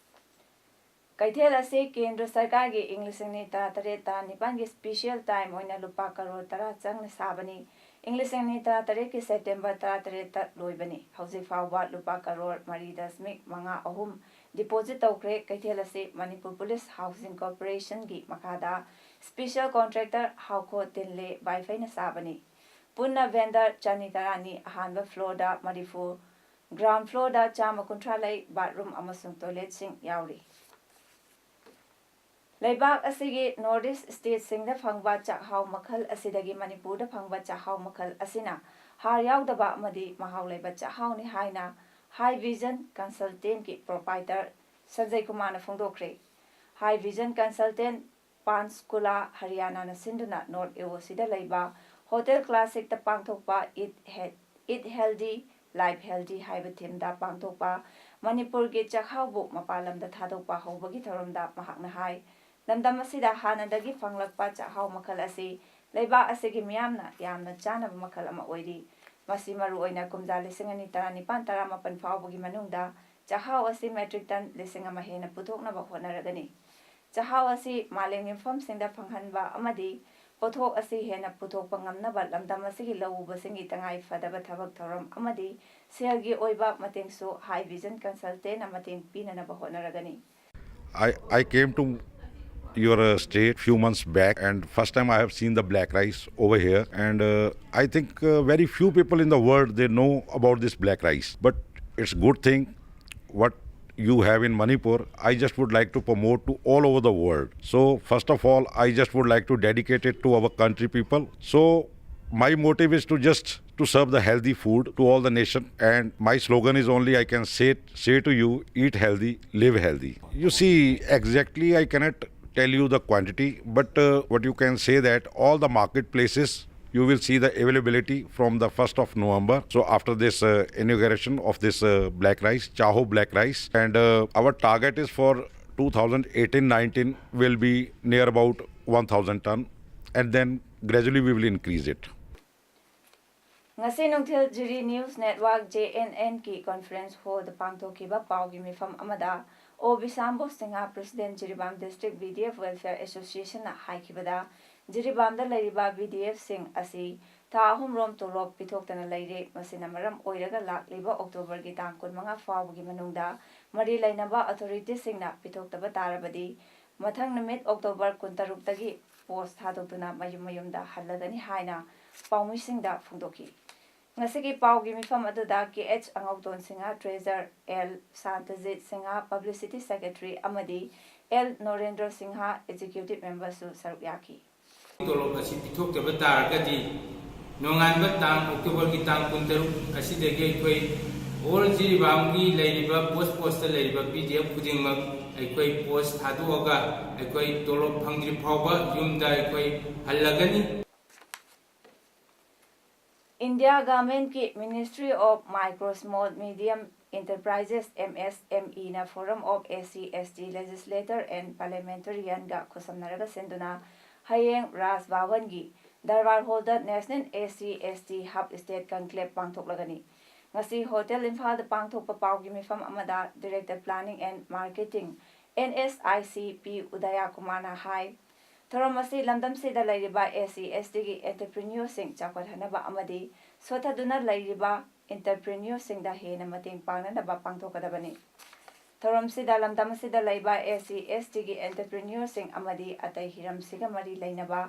ꯀꯩꯊꯦꯜ ꯑꯁꯤ ꯀꯦꯟꯗ꯭ꯔ ꯁꯔꯀꯥꯔꯒꯤ ꯏꯪ ꯂꯤꯁꯤꯡ ꯑꯅꯤ ꯇꯔꯥꯇꯔꯦꯠ ꯇꯔꯥꯅꯤꯄꯥꯟꯒꯤ special time ꯑꯣꯏꯅ ꯂꯨꯄꯥ ꯀꯔꯣꯔ ꯇꯔꯥ ꯆꯪꯅ ꯁꯥꯕꯅꯤ꯫ ꯏꯪ ꯂꯤꯁꯤꯡ ꯑꯅꯤ ꯇꯔꯥꯇꯔꯦꯠꯀꯤ September ꯇꯔꯥꯇꯔꯦꯠꯇ ꯂꯣꯏꯕꯅꯤ꯫ ꯍꯧꯖꯤꯛ ꯐꯥꯎꯕ ꯂꯨꯄꯥ ꯀꯔꯣꯔ ꯃꯔꯤ ꯗꯁꯃꯤꯛ ꯃꯉꯥ ꯑꯍꯨꯝ deposit ꯇꯧꯈ꯭ꯔꯦ꯫ ꯀꯩꯊꯦꯜ ꯑꯁꯤ ꯃꯅꯤꯄꯨꯔ ꯄꯨꯂꯤꯁ ꯍꯥꯎꯁꯤꯡ ꯀꯣꯔꯄꯣꯔꯦꯁꯟꯒꯤ ꯃꯈꯥꯗ special contractor ꯍꯥꯎꯈꯣ ꯇꯤꯟꯂꯦ ꯕꯥꯏꯐꯩꯅ ꯁꯥꯕꯅꯤ꯫ ꯄꯨꯟꯅ vendor ꯆꯅꯤ ꯇꯔꯥꯅꯤ꯫ ꯑꯍꯥꯟꯕ floorꯗ ꯃꯔꯤꯐꯨ, ground floorꯗ ꯆꯥꯝꯃ ꯀꯨꯟꯊ꯭ꯔꯥ ꯂꯩ꯫ Bathroom ꯑꯃꯁꯨꯡ toiletꯁꯤꯡ ꯌꯥꯎꯔꯤ꯫ ꯂꯩꯕꯥꯛ ꯑꯁꯤꯒꯤ North East stateꯁꯤꯡꯗ ꯐꯪꯕ ꯆꯥꯛꯍꯥꯎ ꯃꯈꯜ ꯑꯁꯤꯗꯒꯤ ꯃꯅꯤꯄꯨꯔꯗ ꯐꯪꯕ ꯆꯥꯛꯍꯥꯎ ꯃꯈꯜ ꯑꯁꯤꯅ ꯍꯥꯔ ꯌꯥꯎꯗꯕ ꯑꯃꯗꯤ ꯃꯍꯥꯎ ꯂꯩꯕ ꯆꯥꯛꯍꯥꯎꯅꯤ ꯍꯥꯏꯅ High Vision Consultantꯀꯤ proprietor ꯁꯟꯖꯩ ꯀꯨꯃꯥꯔꯅ ꯐꯣꯡꯗꯣꯛꯈ꯭ꯔꯦ꯫ High Vision Consultant Panchkula, ꯍꯔꯤꯌꯥꯅꯥꯅ ꯁꯤꯟꯗꯨꯅ North AOCꯗ ꯂꯩꯕ Hotel Classicꯇ ꯄꯥꯡꯊꯣꯛꯄ Eat He-, Eat Healthy, Life Healthy ꯍꯥꯏꯕ themeꯗ ꯄꯥꯡꯊꯣꯛꯄ ꯃꯅꯤꯄꯨꯔꯒꯤ ꯆꯥꯛꯍꯥꯎꯕꯨ ꯃꯄꯥꯟ ꯂꯝꯗ ꯊꯥꯗꯣꯛꯄ ꯍꯧꯕꯒꯤ ꯊꯧꯔꯝꯗ ꯃꯍꯥꯛꯅ ꯍꯥꯏ, ꯂꯝꯗꯝ ꯑꯁꯤꯗ ꯍꯥꯟꯅꯗꯒꯤ ꯐꯪꯂꯛꯄ ꯆꯥꯛꯍꯥꯎ ꯃꯈꯜ ꯑꯁꯤ ꯂꯩꯕꯥꯛ ꯑꯁꯤꯒꯤ ꯃꯤꯌꯥꯝꯅ ꯌꯥꯝꯅ ꯆꯥꯅꯕ ꯃꯈꯜ ꯑꯃ ꯑꯣꯏꯔꯤ꯫ ꯃꯁꯤ ꯃꯔꯨꯑꯣꯏꯅ ꯀꯨꯝꯖꯥ ꯂꯤꯁꯤꯡ ꯑꯅꯤ ꯇꯔꯥꯅꯤꯄꯥꯟ ꯇꯔꯥꯃꯥꯄꯟ ꯐꯥꯎꯕꯒꯤ ꯃꯅꯨꯡꯗ ꯆꯥꯛꯍꯥꯎ ꯑꯁꯤ metric ton ꯂꯤꯁꯤꯡ ꯑꯃ ꯍꯦꯟꯅ ꯄꯨꯊꯣꯛꯅꯕ ꯍꯣꯠꯅꯔꯒꯅꯤ꯫ ꯆꯥꯛꯍꯥꯎ ꯑꯁꯤ ꯃꯥꯂꯦꯝꯒꯤ ꯃꯐꯝꯁꯤꯡꯗ ꯐꯪꯍꯟꯕ ꯑꯃꯗꯤ ꯄꯣꯠꯊꯣꯛ ꯑꯁꯤ ꯍꯦꯟꯅ ꯄꯨꯊꯣꯛꯄ ꯉꯝꯅꯕ ꯂꯝꯗꯝ ꯑꯁꯤꯒꯤ ꯂꯧꯎꯕꯁꯤꯡꯒꯤ ꯇꯉꯥꯏ ꯐꯗꯕ ꯊꯕꯛ ꯊꯧꯔꯝ ꯑꯃꯗꯤ ꯁꯦꯜꯒꯤ ꯑꯣꯏꯕ ꯃꯇꯦꯡꯁꯨ High Vision Consultantꯅ ꯃꯇꯦꯡ ꯄꯤꯅꯅꯕ ꯍꯣꯠꯅꯔꯒꯅꯤ꯫ I, I came to your uh, state few months back, and first time I have seen the black rice over here, and uh, I think uh, very few people in the world they know about this black rice, but it's good thing what you have in Manipur. I just would like to promote to all over the world. So first of all, I just would like to dedicate it to our country people. So my motive is to just to serve the healthy food to all the nation, and my slogan is only, I can say, say to you, eat healthy, live healthy. You see, exactly I cannot tell you the quantity, but uh, what you can say that all the marketplaces, you will see the availability from the first of November. So after this uh, inauguration of this uh, black rice, Chaho black rice, and uh, our target is for two thousand eighteen nineteen will be near about one thousand ton, and then gradually we will increase it. ꯉꯁꯤ ꯅꯨꯡꯊꯤꯜ ꯖꯤꯔꯤ News Network, JNNꯒꯤ conference hallꯗ ꯄꯥꯡꯊꯣꯛꯈꯤꯕ ꯄꯥꯎꯒꯤ ꯃꯤꯐꯝ ꯑꯃꯗ ꯑꯣ ꯕꯤꯁꯥꯝꯕꯨ Singh, President, Jiribam District VDF Welfare Associationꯅ ꯍꯥꯏꯈꯤꯕꯗ, ꯖꯤꯔꯤꯕꯥꯝꯗ ꯂꯩꯔꯤꯕ VDFꯁꯤꯡ ꯑꯁꯤ ꯊꯥ ꯑꯍꯨꯝꯔꯣꯝ ꯇꯣꯂꯣꯞ ꯄꯤꯊꯣꯛꯇꯅ ꯂꯩꯔꯦ꯫ ꯃꯁꯤꯅ ꯃꯔꯝ ꯑꯣꯏꯔꯒ ꯂꯥꯛꯂꯤꯕ Octoberꯒꯤ ꯇꯥꯡ ꯀꯨꯟꯃꯉꯥ ꯐꯥꯎꯕꯒꯤ ꯃꯅꯨꯡꯗ ꯃꯔꯤ ꯂꯩꯅꯕ authorityꯁꯤꯡꯅ ꯄꯤꯊꯣꯛꯇꯕ ꯇꯥꯔꯕꯗꯤ, ꯃꯊꯪ ꯅꯨꯃꯤꯠ October ꯀꯨꯟꯇꯔꯨꯛꯇꯒꯤ post ꯊꯥꯗꯣꯛꯇꯨꯅ ꯃꯌꯨꯝ ꯃꯌꯨꯝꯗ ꯍꯜꯂꯒꯅꯤ ꯍꯥꯏꯅ ꯄꯥꯎꯃꯤꯁꯤꯡꯗ ꯐꯣꯡꯗꯣꯛꯈꯤ꯫ ꯉꯁꯤꯒꯤ ꯄꯥꯎꯒꯤ ꯃꯤꯐꯝ ꯑꯗꯨꯗ KH ꯑꯉꯧꯇꯣꯟ Singh, Treasurer, L ꯁꯥꯟꯇꯖꯤꯠ Singh, Publicity Secretary, ꯑꯃꯗꯤ L ꯅꯣꯔꯦꯟꯗ꯭ꯔ ꯁꯤꯡꯍ, Executive Memberꯁꯨ ꯁꯔꯨꯛ ꯌꯥꯈꯤ꯫ ꯇꯣꯂꯣꯞ ꯑꯁꯤ ꯄꯤꯊꯣꯛꯇꯕ ꯇꯥꯔꯒꯗꯤ, ꯅꯣꯡꯉꯥꯟꯕ ꯇꯥꯡ, Octoberꯒꯤ ꯇꯥꯡ ꯀꯨꯟꯇꯔꯨꯛ ꯑꯁꯤꯗꯒꯤ ꯑꯩꯈꯣꯏ all ꯖꯤꯔꯤꯕꯥꯝꯒꯤ ꯂꯩꯔꯤꯕ post postꯇ ꯂꯩꯔꯤꯕ VDF ꯈꯨꯗꯤꯡꯃꯛ ꯑꯩꯈꯣꯏ post ꯊꯥꯗꯣꯛꯑꯒ ꯑꯩꯈꯣꯏ ꯇꯣꯂꯣꯞ ꯐꯪꯗ꯭ꯔꯤ ꯐꯥꯎꯕ ꯌꯨꯝꯗ ꯑꯩꯈꯣꯏ ꯍꯜꯂꯒꯅꯤ꯫ India Governmentꯀꯤ Ministry of Micro, Small, Medium Enterprises, MSMEꯅ Forum of SC, ST Legislator and Parliamentarianꯒ ꯈꯨꯠꯁꯝꯅꯔꯒ ꯁꯤꯟꯗꯨꯅ ꯍꯌꯦꯡ Raj Bhavanꯒꯤ Darbar Hallꯗ National SC, ST Hub State Conclave ꯄꯥꯡꯊꯣꯛꯂꯒꯅꯤ꯫ ꯉꯁꯤ Hotel ꯏꯝꯐꯥꯜꯗ ꯄꯥꯡꯊꯣꯛꯄ ꯄꯥꯎꯒꯤ ꯃꯤꯐꯝ ꯑꯃꯗ Director Planning and Marketing N S I C P ꯎꯗꯌ ꯀꯨꯃꯥꯔꯅ ꯍꯥꯏ꯫ ꯊꯧꯔꯝ ꯑꯁꯤ ꯂꯝꯗꯝꯁꯤꯗ ꯂꯩꯔꯤꯕ ꯑꯦꯁ ꯁꯤ ꯑꯦꯁ ꯇꯤꯒꯤ ꯑꯦꯟꯇꯔꯄ꯭ꯔꯤꯅ꯭ꯌꯨꯔꯁꯤꯡ ꯆꯥꯎꯈꯠꯍꯟꯅꯕ ꯑꯃꯗꯤ ꯁꯣꯠꯊꯗꯨꯅ ꯂꯩꯔꯤꯕ ꯑꯦꯟꯇꯔꯄ꯭ꯔꯤꯅ꯭ꯌꯨꯔꯁꯤꯡꯗ ꯍꯦꯟꯅ ꯃꯇꯦꯡ ꯄꯥꯡꯅꯅꯕ ꯄꯥꯡꯊꯣꯛꯀꯗꯕꯅꯤ꯫ ꯊꯧꯔꯝꯁꯤꯗ ꯂꯝꯗꯝ ꯑꯁꯤꯗ ꯂꯩꯕ ꯑꯦꯁ ꯁꯤ ꯑꯦꯁ ꯇꯤꯒꯤ ꯑꯦꯟꯇꯔꯄ꯭ꯔꯤꯅ꯭ꯌꯨꯔꯁꯤꯡ ꯑꯃꯗꯤ ꯑꯇꯩ ꯍꯤꯔꯝꯁꯤꯒ ꯃꯔꯤ ꯂꯩꯅꯕ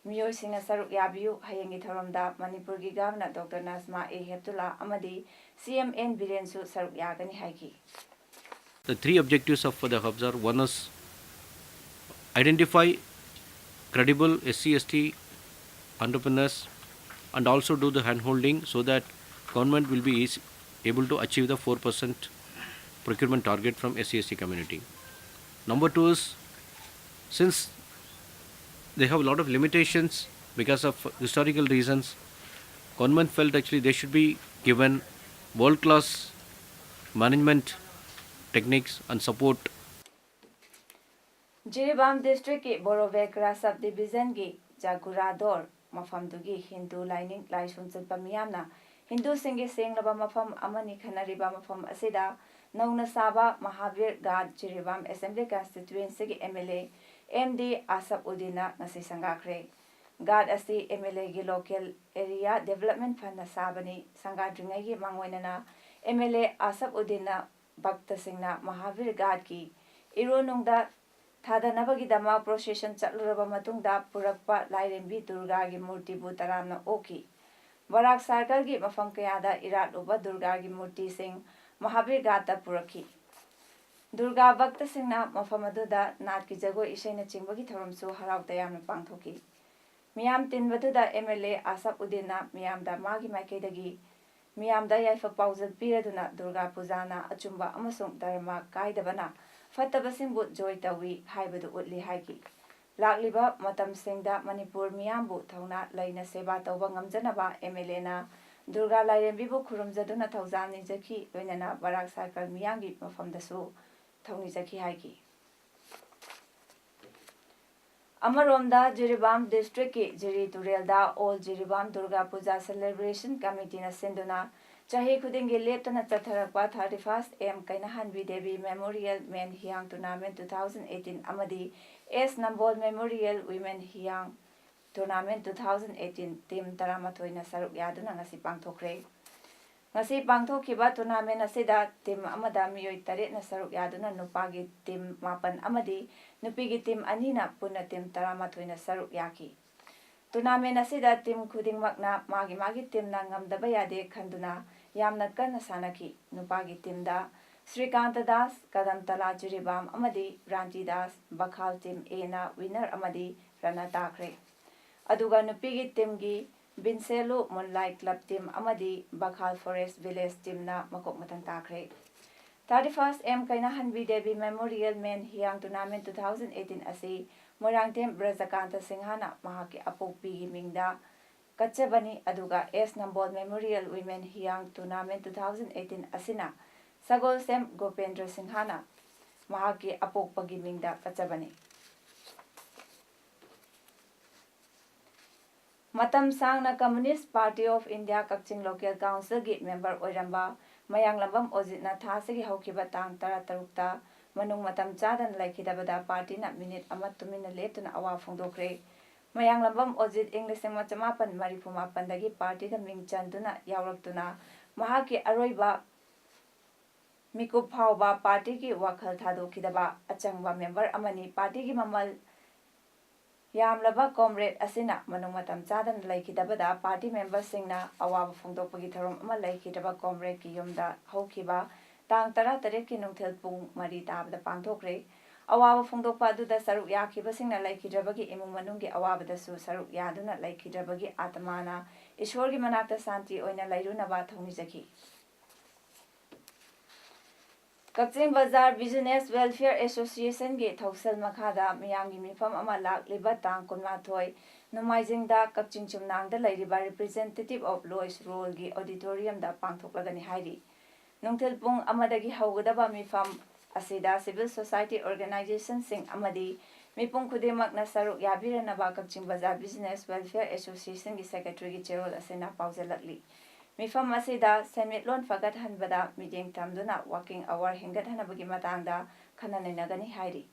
ꯃꯤꯑꯣꯏꯁꯤꯡꯅ ꯁꯔꯨꯛ ꯌꯥꯕꯤꯌꯨ꯫ ꯍꯌꯦꯡꯒꯤ ꯊꯧꯔꯝꯗ ꯃꯅꯤꯄꯨꯔꯒꯤ ꯒꯚꯔꯅꯔ ꯗꯣꯛꯇꯔ ꯅꯖꯃꯥ ꯑꯦ ꯍꯦꯞꯇꯨꯂꯥ ꯑꯃꯗꯤ ꯁꯤ ꯑꯦꯝ ꯑꯦꯟ ꯕꯤꯔꯦꯟꯁꯨ ꯁꯔꯨꯛ ꯌꯥꯒꯅꯤ ꯍꯥꯏꯈꯤ꯫ The three objectives of the hubs are: one is identify credible S C S T entrepreneurs and also do the hand holding so that government will be easy, able to achieve the four percent procurement target from S C S T community. Number two is, since they have a lot of limitations because of historical reasons, government felt actually they should be given world class management techniques and support. Jiribam ꯗꯤꯁꯇ꯭ꯔꯤꯛꯀꯤ ꯕꯣꯔꯣꯕꯦꯀ꯭ꯔꯥ sub ꯗꯤꯕꯤꯖꯟꯒꯤ ꯖꯥꯒꯨꯔꯥꯗꯣꯔ ꯃꯐꯝꯗꯨꯒꯤ ꯍꯤꯟꯗꯨ ꯂꯥꯏꯅꯤꯡ ꯂꯥꯏꯁꯣꯟ ꯆꯠꯄ ꯃꯤꯌꯥꯝꯅ ꯍꯤꯟꯗꯨꯁꯤꯡꯒꯤ ꯁꯦꯡꯂꯕ ꯃꯐꯝ ꯑꯃꯅꯤ ꯈꯟꯅꯔꯤꯕ ꯃꯐꯝ ꯑꯁꯤꯗ ꯅꯧꯅ ꯁꯥꯕ ꯃꯍꯥꯕꯤꯔ ꯘꯥꯠ ꯖꯤꯔꯤꯕꯥꯝ ꯑꯦꯁꯦꯝꯕ꯭ꯂꯤ ꯀꯟꯁꯇꯤꯇ꯭ꯋꯦꯟꯁꯤꯒꯤ M L A M D Ashab ꯎꯗꯤꯟꯅ ꯉꯁꯤ ꯁꯪꯒꯥꯈ꯭ꯔꯦ꯫ ꯘꯥꯠ ꯑꯁꯤ ꯑꯦꯝ ꯑꯦꯜ ꯑꯦꯒꯤ ꯂꯣꯀꯦꯜ ꯑꯦꯔꯤꯌꯥ ꯗꯦꯕꯂꯞꯃꯦꯟ ꯐꯟꯅ ꯁꯥꯕꯅꯤ꯫ ꯁꯪꯒꯥꯗ꯭ꯔꯤꯉꯩꯒꯤ ꯃꯥꯡꯑꯣꯏꯅꯅ ꯑꯦꯝ ꯑꯦꯜ ꯑꯦ ꯑꯥꯁꯐ ꯎꯗꯤꯟꯅ ꯚꯛꯇꯁꯤꯡꯅ ꯃꯍꯥꯕꯤꯔ ꯘꯥꯠꯀꯤ ꯏꯔꯣꯟꯅꯨꯡꯗ ꯊꯥꯗꯅꯕꯒꯤꯗꯃꯛ ꯄ꯭ꯔꯣꯁꯦꯁꯟ ꯆꯠꯂꯨꯔꯕ ꯃꯇꯨꯡꯗ ꯄꯨꯔꯛꯄ ꯂꯥꯏꯔꯦꯝꯕꯤ ꯗꯨꯔꯒꯥꯒꯤ ꯃꯨꯔꯇꯤꯕꯨ ꯇꯔꯥꯝꯅ ꯑꯣꯛꯈꯤ꯫ ꯕꯔꯥꯛ ꯁꯥꯔꯀꯜꯒꯤ ꯃꯐꯝ ꯀꯌꯥꯗ ꯏꯔꯥꯠꯂꯨꯕ ꯗꯨꯔꯒꯥꯒꯤ ꯃꯨꯔꯇꯤꯁꯤꯡ ꯃꯍꯥꯕꯤꯔ ꯘꯥꯠꯇ ꯄꯨꯔꯛꯈꯤ꯫ ꯗꯨꯔꯒꯥ ꯚꯛꯇꯁꯤꯡꯅ ꯃꯐꯝ ꯑꯗꯨꯗ ꯅꯥꯠꯀꯤ ꯖꯒꯣꯏ ꯏꯁꯩꯅꯆꯤꯡꯕꯒꯤ ꯊꯧꯔꯝꯁꯨ ꯍꯔꯥꯎ ꯇꯌꯥꯝꯅ ꯄꯥꯡꯊꯣꯛꯈꯤ꯫ ꯃꯤꯌꯥꯝ ꯇꯤꯟꯕꯗꯨꯗ ꯑꯦꯝ ꯑꯦꯜ ꯑꯦ ꯑꯥꯁꯐ ꯎꯗꯤꯟꯅ ꯃꯤꯌꯥꯝꯗ ꯃꯥꯒꯤ ꯃꯥꯏꯀꯩꯗꯒꯤ ꯃꯤꯌꯥꯝꯗ ꯌꯥꯏꯐ ꯄꯥꯎꯖꯦꯜ ꯄꯤꯔꯗꯨꯅ ꯗꯨꯔꯒꯥ ꯄꯨꯖꯥꯅ ꯑꯆꯨꯝꯕ ꯑꯃꯁꯨꯡ ꯙꯔꯃ ꯀꯥꯏꯗꯕꯅ ꯐꯠꯇꯕꯁꯤꯡꯕꯨ ꯖꯣꯏ ꯇꯧꯏ ꯍꯥꯏꯕꯗꯨ ꯎꯠꯂꯤ ꯍꯥꯏꯈꯤ꯫ ꯂꯥꯛꯂꯤꯕ ꯃꯇꯝꯁꯤꯡꯗ ꯃꯅꯤꯄꯨꯔ ꯃꯤꯌꯥꯝꯕꯨ ꯊꯧꯅꯥ ꯂꯩꯅ ꯁꯦꯕꯥ ꯇꯧꯕ ꯉꯝꯖꯅꯕ ꯑꯦꯝ ꯑꯦꯜ ꯑꯦꯅ ꯗꯨꯔꯒꯥ ꯂꯥꯏꯔꯦꯝꯕꯤꯕꯨ ꯈꯨꯔꯨꯝꯖꯗꯨꯅ ꯊꯧꯖꯥꯜ ꯅꯤꯖꯈꯤ꯫ ꯂꯣꯏꯅꯅ ꯕꯔꯥꯛ ꯁꯥꯔꯀꯜ ꯃꯤꯌꯥꯝꯒꯤ ꯃꯐꯝꯗꯁꯨ ꯊꯧꯅꯤꯖꯈꯤ ꯍꯥꯏꯈꯤ꯫ ꯑꯃꯔꯣꯝꯗ ꯖꯤꯔꯤꯕꯥꯝ ꯗꯤꯁꯇ꯭ꯔꯤꯛꯀꯤ ꯖꯤꯔꯤ ꯇꯨꯔꯦꯜꯗ ꯑꯣꯜ ꯖꯤꯔꯤꯕꯥꯝ ꯗꯨꯔꯒꯥ ꯄꯨꯖꯥ ꯁꯦꯂꯦꯕ꯭ꯔꯦꯁꯟ ꯀꯃꯤꯇꯤꯅ ꯁꯤꯟꯗꯨꯅ ꯆꯍꯤ ꯈꯨꯗꯤꯡꯒꯤ ꯂꯦꯞꯇꯅ ꯆꯠꯊꯔꯛꯄ thirty first M ꯀꯩꯅꯥꯍꯟꯕꯤ Devi Memorial Men Hiyang Tournament two thousand eighteen ꯑꯃꯗꯤ S Nambol Memorial Women Hiyang Tournament two thousand eighteen team ꯇꯔꯥꯃꯥꯊꯣꯏꯅ ꯁꯔꯨꯛ ꯌꯥꯗꯨꯅ ꯉꯁꯤ ꯄꯥꯡꯊꯣꯛꯈ꯭ꯔꯦ꯫ ꯉꯁꯤ ꯄꯥꯡꯊꯣꯛꯈꯤꯕ tournament ꯑꯁꯤꯗ team ꯑꯃꯗ ꯃꯤꯑꯣꯏ ꯇꯔꯦꯠꯅ ꯁꯔꯨꯛ ꯌꯥꯗꯨꯅ ꯅꯨꯄꯥꯒꯤ team ꯃꯥꯄꯟ ꯑꯃꯗꯤ ꯅꯨꯄꯤꯒꯤ team ꯑꯅꯤꯅ ꯄꯨꯟꯅ team ꯇꯔꯥꯃꯥꯊꯣꯏꯅ ꯁꯔꯨꯛ ꯌꯥꯈꯤ꯫ Tournament ꯑꯁꯤꯗ team ꯈꯨꯗꯤꯡꯃꯛꯅ ꯃꯥꯒꯤ ꯃꯥꯒꯤ teamꯅ ꯉꯝꯗꯕ ꯌꯥꯗꯦ ꯈꯟꯗꯨꯅ ꯌꯥꯝꯅ ꯀꯟꯅ ꯁꯥꯟꯅꯈꯤ꯫ ꯅꯨꯄꯥꯒꯤ teamꯗ ꯁ꯭ꯔꯤꯀꯥꯟꯇ ꯗꯥꯁ, ꯀꯗꯝꯇꯂꯥ ꯖꯤꯔꯤꯕꯥꯝ ꯑꯃꯗꯤ ꯔꯥꯟꯇꯤ ꯗꯥꯁ, ꯕꯈꯥꯜ team Aꯅ winner ꯑꯃꯗꯤ runner ꯇꯥꯈ꯭ꯔꯦ꯫ ꯑꯗꯨꯒ ꯅꯨꯄꯤꯒꯤ teamꯒꯤ ꯕꯤꯟꯁꯦꯂꯨ Moonlight Club team ꯑꯃꯗꯤ ꯕꯈꯥꯜ Forest Village teamꯅ ꯃꯀꯣꯛ ꯃꯊꯪ ꯇꯥꯈ꯭ꯔꯦ꯫ Thirty first M ꯀꯩꯅꯥꯍꯟꯕꯤ Devi Memorial Men Hiyang Tournament two thousand eighteen ꯑꯁꯤ ꯃꯣꯏꯔꯥꯡꯊꯦꯝ ꯕ꯭ꯔꯖꯀꯥꯟꯇ ꯁꯤꯡꯍꯅ ꯃꯍꯥꯛꯀꯤ ꯑꯄꯣꯛꯄꯤꯒꯤ ꯃꯤꯡꯗ ꯀꯠꯆꯕꯅꯤ, ꯑꯗꯨꯒ S Nambol Memorial Women Hiyang Tournament two thousand eighteen ꯑꯁꯤꯅ ꯁꯒꯣꯜꯁꯦꯝ ꯒꯣꯄꯦꯟꯗ꯭ꯔ ꯁꯤꯡꯍꯅ ꯃꯍꯥꯛꯀꯤ ꯑꯄꯣꯛꯄꯒꯤ ꯃꯤꯡꯗ ꯀꯠꯆꯕꯅꯤ꯫ ꯃꯇꯝ ꯁꯥꯡꯅ Communist Party of India Kakching Local Councilꯒꯤ member ꯑꯣꯏꯔꯝꯕ ꯃꯌꯥꯡꯂꯝꯕꯝ ꯑꯣꯖꯤꯠꯅ ꯊꯥ ꯑꯁꯤꯒꯤ ꯍꯧꯈꯤꯕ ꯇꯥꯡ ꯇꯔꯥꯇꯔꯨꯛꯇ ꯃꯅꯨꯡ ꯃꯇꯝ ꯆꯥꯗꯅ ꯂꯩꯈꯤꯗꯕꯗ partyꯅ minute ꯑꯃ ꯇꯨꯃꯤꯟꯅ ꯂꯦꯞꯇꯨꯅ ꯑꯋꯥꯕ ꯐꯣꯡꯗꯣꯛꯈ꯭ꯔꯦ꯫ ꯃꯌꯥꯡꯂꯝꯕꯝ ꯑꯣꯖꯤꯠ ꯏꯪ ꯂꯤꯁꯤꯡ ꯑꯃ ꯆꯃꯥꯄꯟ ꯃꯔꯤꯐꯨ ꯃꯥꯄꯟꯗꯒꯤ partyꯗ ꯃꯤꯡ ꯆꯟꯗꯨꯅ ꯌꯥꯎꯔꯛꯇꯨꯅ ꯃꯍꯥꯛꯀꯤ ꯑꯔꯣꯏꯕ ꯃꯤꯀꯨꯞ ꯐꯥꯎꯕ partyꯒꯤ ꯋꯥꯈꯜ ꯊꯥꯗꯣꯛꯈꯤꯗꯕ ꯑꯆꯪꯕ member ꯑꯃꯅꯤ꯫ Partyꯒꯤ ꯃꯃꯜ ꯌꯥꯝꯂꯕ comrade ꯑꯁꯤꯅ ꯃꯅꯨꯡ ꯃꯇꯝ ꯆꯥꯗꯅ ꯂꯩꯈꯤꯗꯕꯗ party memberꯁꯤꯡꯅ ꯑꯋꯥꯕ ꯐꯣꯡꯗꯣꯛꯄꯒꯤ ꯊꯧꯔꯝ ꯑꯃ ꯂꯩꯈꯤꯗ꯭ꯔꯕ comradeꯀꯤ ꯌꯨꯝꯗ ꯍꯧꯈꯤꯕ ꯇꯥꯡ ꯇꯔꯥꯇꯔꯦꯠꯀꯤ ꯅꯨꯡꯊꯤꯜ ꯄꯨꯡ ꯃꯔꯤ ꯇꯥꯕꯗ ꯄꯥꯡꯊꯣꯛꯈ꯭ꯔꯦ꯫ ꯑꯋꯥꯕ ꯐꯣꯡꯗꯣꯛꯄ ꯑꯗꯨꯗ ꯁꯔꯨꯛ ꯌꯥꯈꯤꯕꯁꯤꯡꯅ ꯂꯩꯈꯤꯗ꯭ꯔꯕꯒꯤ ꯏꯃꯨꯡ ꯃꯅꯨꯡꯒꯤ ꯑꯋꯥꯕꯗꯁꯨ ꯁꯔꯨꯛ ꯌꯥꯗꯨꯅ ꯂꯩꯈꯤꯗ꯭ꯔꯕꯒꯤ ꯑꯥꯇꯃꯥꯅ ꯏꯁꯣꯔꯒꯤ ꯃꯅꯥꯛꯇ ꯁꯥꯟꯇꯤ ꯑꯣꯏꯅ ꯂꯩꯔꯨꯅꯕ ꯊꯧꯅꯤꯖꯈꯤ꯫ ꯀꯛꯆꯤꯡ ꯕꯖꯥꯔ Business Welfare Associationꯒꯤ ꯊꯧꯁꯤꯜ ꯃꯈꯥꯗ ꯃꯤꯌꯥꯝꯒꯤ ꯃꯤꯐꯝ ꯑꯃ ꯂꯥꯛꯂꯤꯕ ꯇꯥꯡ ꯀꯨꯟꯃꯥꯊꯣꯏ ꯅꯣꯡꯃꯥꯏꯖꯤꯡꯗ ꯀꯛꯆꯤꯡ ꯆꯨꯝꯅꯥꯡꯗ ꯂꯩꯔꯤꯕ Representative of Lois Ruleꯒꯤ auditoriumꯗ ꯄꯥꯡꯊꯣꯛꯂꯒꯅꯤ ꯍꯥꯏꯔꯤ꯫ ꯅꯨꯡꯊꯤꯜ ꯄꯨꯡ ꯑꯃꯗꯒꯤ ꯍꯧꯒꯗꯕ ꯃꯤꯐꯝ ꯑꯁꯤꯗ civil society organizationꯁꯤꯡ ꯑꯃꯗꯤ ꯃꯤꯄꯨꯝ ꯈꯨꯗꯤꯡꯃꯛꯅ ꯁꯔꯨꯛ ꯌꯥꯕꯤꯔꯅꯕ ꯀꯛꯆꯤꯡ ꯕꯖꯥꯔ Business Welfare Associationꯒꯤ secretaryꯒꯤ ꯆꯦꯔꯣꯜ ꯑꯁꯤꯅ ꯄꯥꯎꯖꯦꯜꯂꯛꯂꯤ꯫ ꯃꯤꯐꯝ ꯑꯁꯤꯗ ꯁꯦꯟꯃꯤꯠꯂꯣꯟ ꯐꯒꯠꯍꯟꯕꯗ ꯃꯤꯠꯌꯦꯡ ꯊꯝꯗꯨꯅ working hour ꯍꯦꯟꯒꯠꯍꯟꯅꯕꯒꯤ ꯃꯇꯥꯡꯗ ꯈꯟꯅ ꯅꯩꯅꯒꯅꯤ ꯍꯥꯏꯔꯤ꯫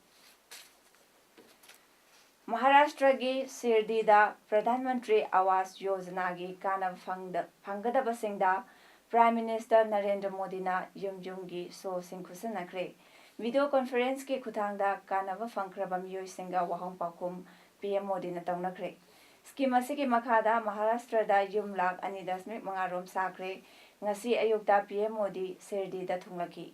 ꯃꯍꯥꯔꯥꯁꯇ꯭ꯔꯒꯤ ꯁꯤꯔꯗꯤꯗ ꯄ꯭ꯔꯙꯥꯟ ꯃꯟꯇ꯭ꯔꯤ ꯑꯋꯥꯁ ꯌꯣꯖꯅꯥꯒꯤ ꯀꯥꯟꯅꯕ ꯐꯪꯗ-, ꯐꯪꯒꯗꯕꯁꯤꯡꯗ Prime Minister ꯅꯔꯦꯟꯗ꯭ꯔ ꯃꯣꯗꯤꯅ ꯌꯨꯝ ꯌꯨꯝꯒꯤ ꯁꯣꯁꯤꯡ ꯈꯨꯠꯁꯟꯅꯈ꯭ꯔꯦ꯫ Video conferenceꯀꯤ ꯈꯨꯠꯊꯥꯡꯗ ꯀꯥꯟꯅꯕ ꯐꯪꯈ꯭ꯔꯕ ꯃꯤꯑꯣꯏꯁꯤꯡꯒ ꯋꯥꯍꯪ ꯄꯥꯎꯈꯨꯝ P M ꯃꯣꯗꯤꯅ ꯇꯧꯅꯈ꯭ꯔꯦ꯫ Scheme ꯑꯁꯤꯒꯤ ꯃꯈꯥꯗ ꯃꯍꯥꯔꯥꯁꯇ꯭ꯔꯗ ꯌꯨꯝ ꯂꯥꯈ ꯑꯅꯤ ꯗꯁꯃꯤꯛ ꯃꯉꯥ ꯔꯣꯝ ꯁꯥꯈ꯭ꯔꯦ꯫ ꯉꯁꯤ ꯑꯌꯨꯛꯇ P M ꯃꯣꯗꯤ ꯁꯤꯔꯗꯤꯗ ꯊꯨꯡꯂꯛꯈꯤ꯫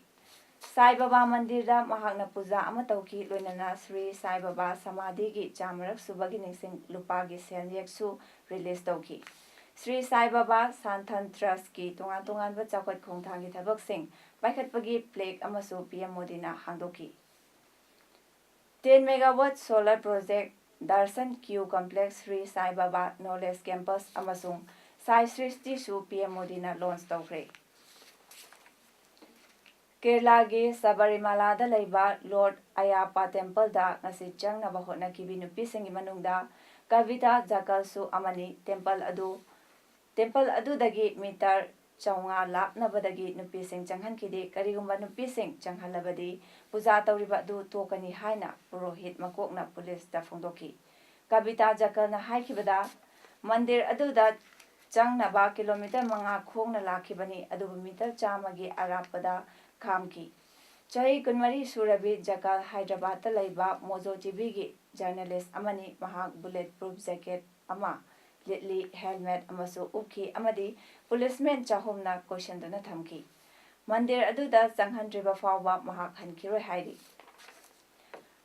ꯁꯥꯏ ꯕꯥꯕꯥ ꯃꯟꯗꯤꯔꯗ ꯃꯍꯥꯛꯅ ꯄꯨꯖꯥ ꯑꯃ ꯇꯧꯈꯤ, ꯂꯣꯏꯅꯅ ꯁ꯭ꯔꯤ ꯁꯥꯏ ꯕꯥꯕꯥ ꯁꯃꯥꯙꯤꯒꯤ ꯆꯥꯃꯔꯛ ꯁꯨꯕꯒꯤ ꯅꯤꯡꯁꯤꯡ ꯂꯨꯄꯥꯒꯤ ꯁꯦꯜꯌꯦꯛꯁꯨ release ꯇꯧꯈꯤ꯫ ꯁ꯭ꯔꯤ ꯁꯥꯏ ꯕꯥꯕꯥ ꯁꯥꯟꯊꯟ ꯇ꯭ꯔꯁꯀꯤ ꯇꯣꯉꯥꯟ ꯇꯣꯉꯥꯟꯕ ꯆꯥꯎꯈꯠ ꯈꯣꯡꯊꯥꯡꯒꯤ ꯊꯕꯛꯁꯤꯡ ꯄꯥꯏꯈꯠꯄꯒꯤ plaque ꯑꯃꯁꯨ P M ꯃꯣꯗꯤꯅ ꯍꯥꯡꯗꯣꯛꯈꯤ꯫ Ten megawatt solar project, Darshan Q Complex, Sri Sai Baba Knowledge Campus ꯑꯃꯁꯨꯡ Sai ꯁ꯭ꯔꯤꯁꯇꯤꯁꯨ P M ꯃꯣꯗꯤꯅ launch ꯇꯧꯈ꯭ꯔꯦ꯫ ꯀꯦꯔꯂꯥꯒꯤ ꯁꯕꯔꯤꯃꯥꯂꯥꯗ ꯂꯩꯕ Lord Ayyappa Templeꯗ ꯉꯁꯤ ꯆꯪꯅꯕ ꯍꯣꯠꯅꯈꯤꯕꯤ ꯅꯨꯄꯤꯁꯤꯡꯒꯤ ꯃꯅꯨꯡꯗ ꯀꯕꯤꯇꯥ ꯖꯀꯜꯁꯨ ꯑꯃꯅꯤ꯫ Temple ꯑꯗꯨ, temple ꯑꯗꯨꯗꯒꯤ meter ꯆꯥꯝꯃꯉꯥ ꯂꯥꯞꯅꯕꯗꯒꯤ ꯅꯨꯄꯤꯁꯤꯡ ꯆꯪꯍꯟꯈꯤꯗꯦ꯫ ꯀꯔꯤꯒꯨꯝꯕ ꯅꯨꯄꯤꯁꯤꯡ ꯆꯪꯍꯜꯂꯕꯗꯤ ꯄꯨꯖꯥ ꯇꯧꯔꯤꯕ ꯑꯗꯨ ꯇꯣꯛꯀꯅꯤ ꯍꯥꯏꯅ ꯄꯨꯔꯣꯍꯤꯠ ꯃꯀꯣꯛꯅ ꯄꯨꯂꯤꯁꯇ ꯐꯣꯡꯗꯣꯛꯈꯤ꯫ ꯀꯕꯤꯇꯥ ꯖꯀꯜꯅ ꯍꯥꯏꯈꯤꯕꯗ, ꯃꯟꯗꯤꯔ ꯑꯗꯨꯗ ꯆꯪꯅꯕ ꯀꯤꯂꯣꯃꯤꯇꯔ ꯃꯉꯥ ꯈꯣꯡꯅ ꯂꯥꯛꯈꯤꯕꯅꯤ, ꯑꯗꯨꯕꯨ ꯃꯤꯇꯔ ꯆꯥꯝꯃꯒꯤ ꯑꯔꯥꯞꯄꯗ ꯈꯥꯝꯈꯤ꯫ ꯆꯍꯤ ꯀꯨꯟꯃꯔꯤ ꯁꯨꯔꯕꯤ ꯖꯀꯜ ꯍꯥꯏꯗ꯭ꯔꯕꯥꯗꯇ ꯂꯩꯕ ꯃꯣꯖꯣ ꯇꯤꯚꯤꯒꯤ journalist ꯑꯃꯅꯤ꯫ ꯃꯍꯥꯛ bullet proof jacket ꯑꯃ ꯂꯤꯠꯂꯤ, helmet ꯑꯃꯁꯨ ꯎꯞꯈꯤ ꯑꯃꯗꯤ policeman ꯆꯍꯨꯝꯅ ꯀꯣꯏꯁꯟꯗꯨꯅ ꯊꯝꯈꯤ꯫ ꯃꯟꯗꯤꯔ ꯑꯗꯨꯗ ꯆꯪꯍꯟꯗ꯭ꯔꯤꯕ ꯐꯥꯎꯕ ꯃꯍꯥꯛ ꯍꯟꯈꯤꯔꯣꯏ ꯍꯥꯏꯔꯤ꯫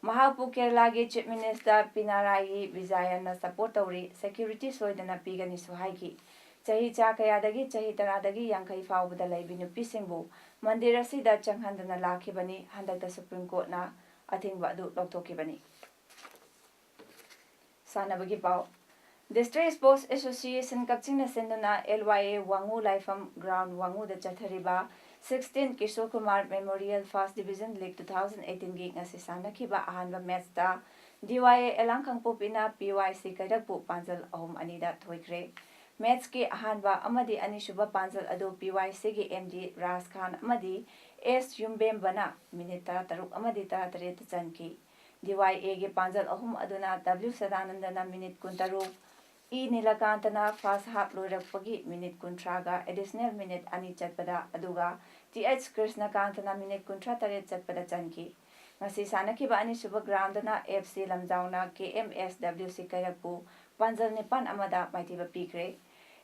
ꯃꯍꯥꯛꯄꯨ ꯀꯦꯔꯂꯥꯒꯤ Chief Minister ꯄꯤꯅꯔꯥꯌꯤ ꯕꯤꯖꯥꯌꯟꯅ support ꯇꯧꯔꯤ, security ꯁꯣꯏꯗꯅ ꯄꯤꯒꯅꯤꯁꯨ ꯍꯥꯏꯈꯤ꯫ ꯆꯍꯤ ꯆꯥ ꯀꯌꯥꯗꯒꯤ ꯆꯍꯤ ꯇꯔꯥꯗꯒꯤ ꯌꯥꯡꯈꯩ ꯐꯥꯎꯕꯗ ꯂꯩꯕꯤ ꯅꯨꯄꯤꯁꯤꯡꯕꯨ ꯃꯟꯗꯤꯔ ꯑꯁꯤꯗ ꯆꯪꯍꯟꯗꯅ ꯂꯥꯛꯈꯤꯕꯅꯤ꯫ ꯍꯟꯗꯛꯇ Supreme Courtꯅ ꯑꯊꯤꯡꯕ ꯑꯗꯨ ꯂꯧꯊꯣꯛꯈꯤꯕꯅꯤ꯫ ꯁꯥꯟꯅꯕꯒꯤ ꯄꯥꯎ꯫ District Sports Association ꯀꯛꯆꯤꯡꯅ ꯁꯤꯟꯗꯨꯅ L Y A ꯋꯥꯉꯨ ꯂꯥꯏꯐꯝ ground ꯋꯥꯉꯨꯗ ꯆꯠꯊꯔꯤꯕ sixteen Kishore Kumar Memorial First Division League two thousand eighteenꯒꯤ ꯉꯁꯤ ꯁꯥꯟꯅꯈꯤꯕ ꯑꯍꯥꯟꯕ matchꯇ D Y A ꯑꯦꯂꯥꯡ ꯀꯥꯡꯄꯣꯛꯄꯤꯅ P Y C ꯀꯩꯔꯛꯄꯨ ꯄꯥꯟꯖꯜ ꯑꯍꯨꯝ ꯑꯅꯤꯗ ꯊꯣꯏꯈ꯭ꯔꯦ꯫ ꯃꯦꯠꯁꯀꯤ ꯑꯍꯥꯟꯕ ꯑꯃꯗꯤ ꯑꯅꯤꯁꯨꯕ ꯄꯥꯟꯖꯜ ꯑꯗꯨ ꯄꯤ ꯋꯥꯏ ꯁꯤꯒꯤ ꯑꯦꯝ ꯗꯤ ꯔꯥꯖ ꯈꯥꯟ ꯑꯃꯗꯤ ꯑꯦꯁ ꯌꯨꯝꯕꯦꯝꯕꯅ ꯃꯤꯅꯤꯠ ꯇꯔꯥꯇꯔꯨꯛ ꯑꯃꯗꯤ ꯇꯔꯥꯇꯔꯦꯠꯇ ꯆꯟꯈꯤ꯫ ꯗꯤ ꯋꯥꯏ ꯑꯦꯒꯤ ꯄꯥꯟꯖꯜ ꯑꯍꯨꯝ ꯑꯗꯨꯅ ꯗꯕ꯭ꯂꯤꯎ ꯁꯗꯥꯅꯟꯗꯅ ꯃꯤꯅꯤꯠ ꯀꯨꯟꯇꯔꯨꯛ, ꯏ ꯅꯤꯂꯀꯥꯟꯇꯅ ꯐꯥꯔꯁ ꯍꯥꯐ ꯂꯣꯏꯔꯛꯄꯒꯤ ꯃꯤꯅꯤꯠ ꯀꯨꯟꯊ꯭ꯔꯥꯒ ꯑꯦꯗꯤꯁꯅꯦꯜ ꯃꯤꯅꯤꯠ ꯑꯅꯤ ꯆꯠꯄꯗ, ꯑꯗꯨꯒ ꯇꯤ ꯑꯩꯆ ꯀ꯭ꯔꯤꯁꯅꯀꯥꯟꯇꯅ ꯃꯤꯅꯤꯠ ꯀꯨꯟꯊ꯭ꯔꯥ ꯇꯔꯦꯠ ꯆꯠꯄꯗ ꯆꯟꯈꯤ꯫ ꯉꯁꯤ ꯁꯥꯟꯅꯈꯤꯕ ꯑꯅꯤꯁꯨꯕ ꯒ꯭ꯔꯥꯎꯟꯗꯅ ꯑꯦꯐ ꯁꯤ ꯂꯝꯖꯥꯎꯅ ꯀꯦ ꯑꯦꯝ ꯑꯦꯁ ꯗꯕ꯭ꯂꯤꯎ ꯁꯤ ꯀꯩꯔꯛꯄꯨ ꯄꯥꯟꯖꯜ ꯅꯤꯄꯥꯟ ꯑꯃꯗ ꯃꯥꯏꯊꯤꯕ ꯄꯤꯈ꯭ꯔꯦ꯫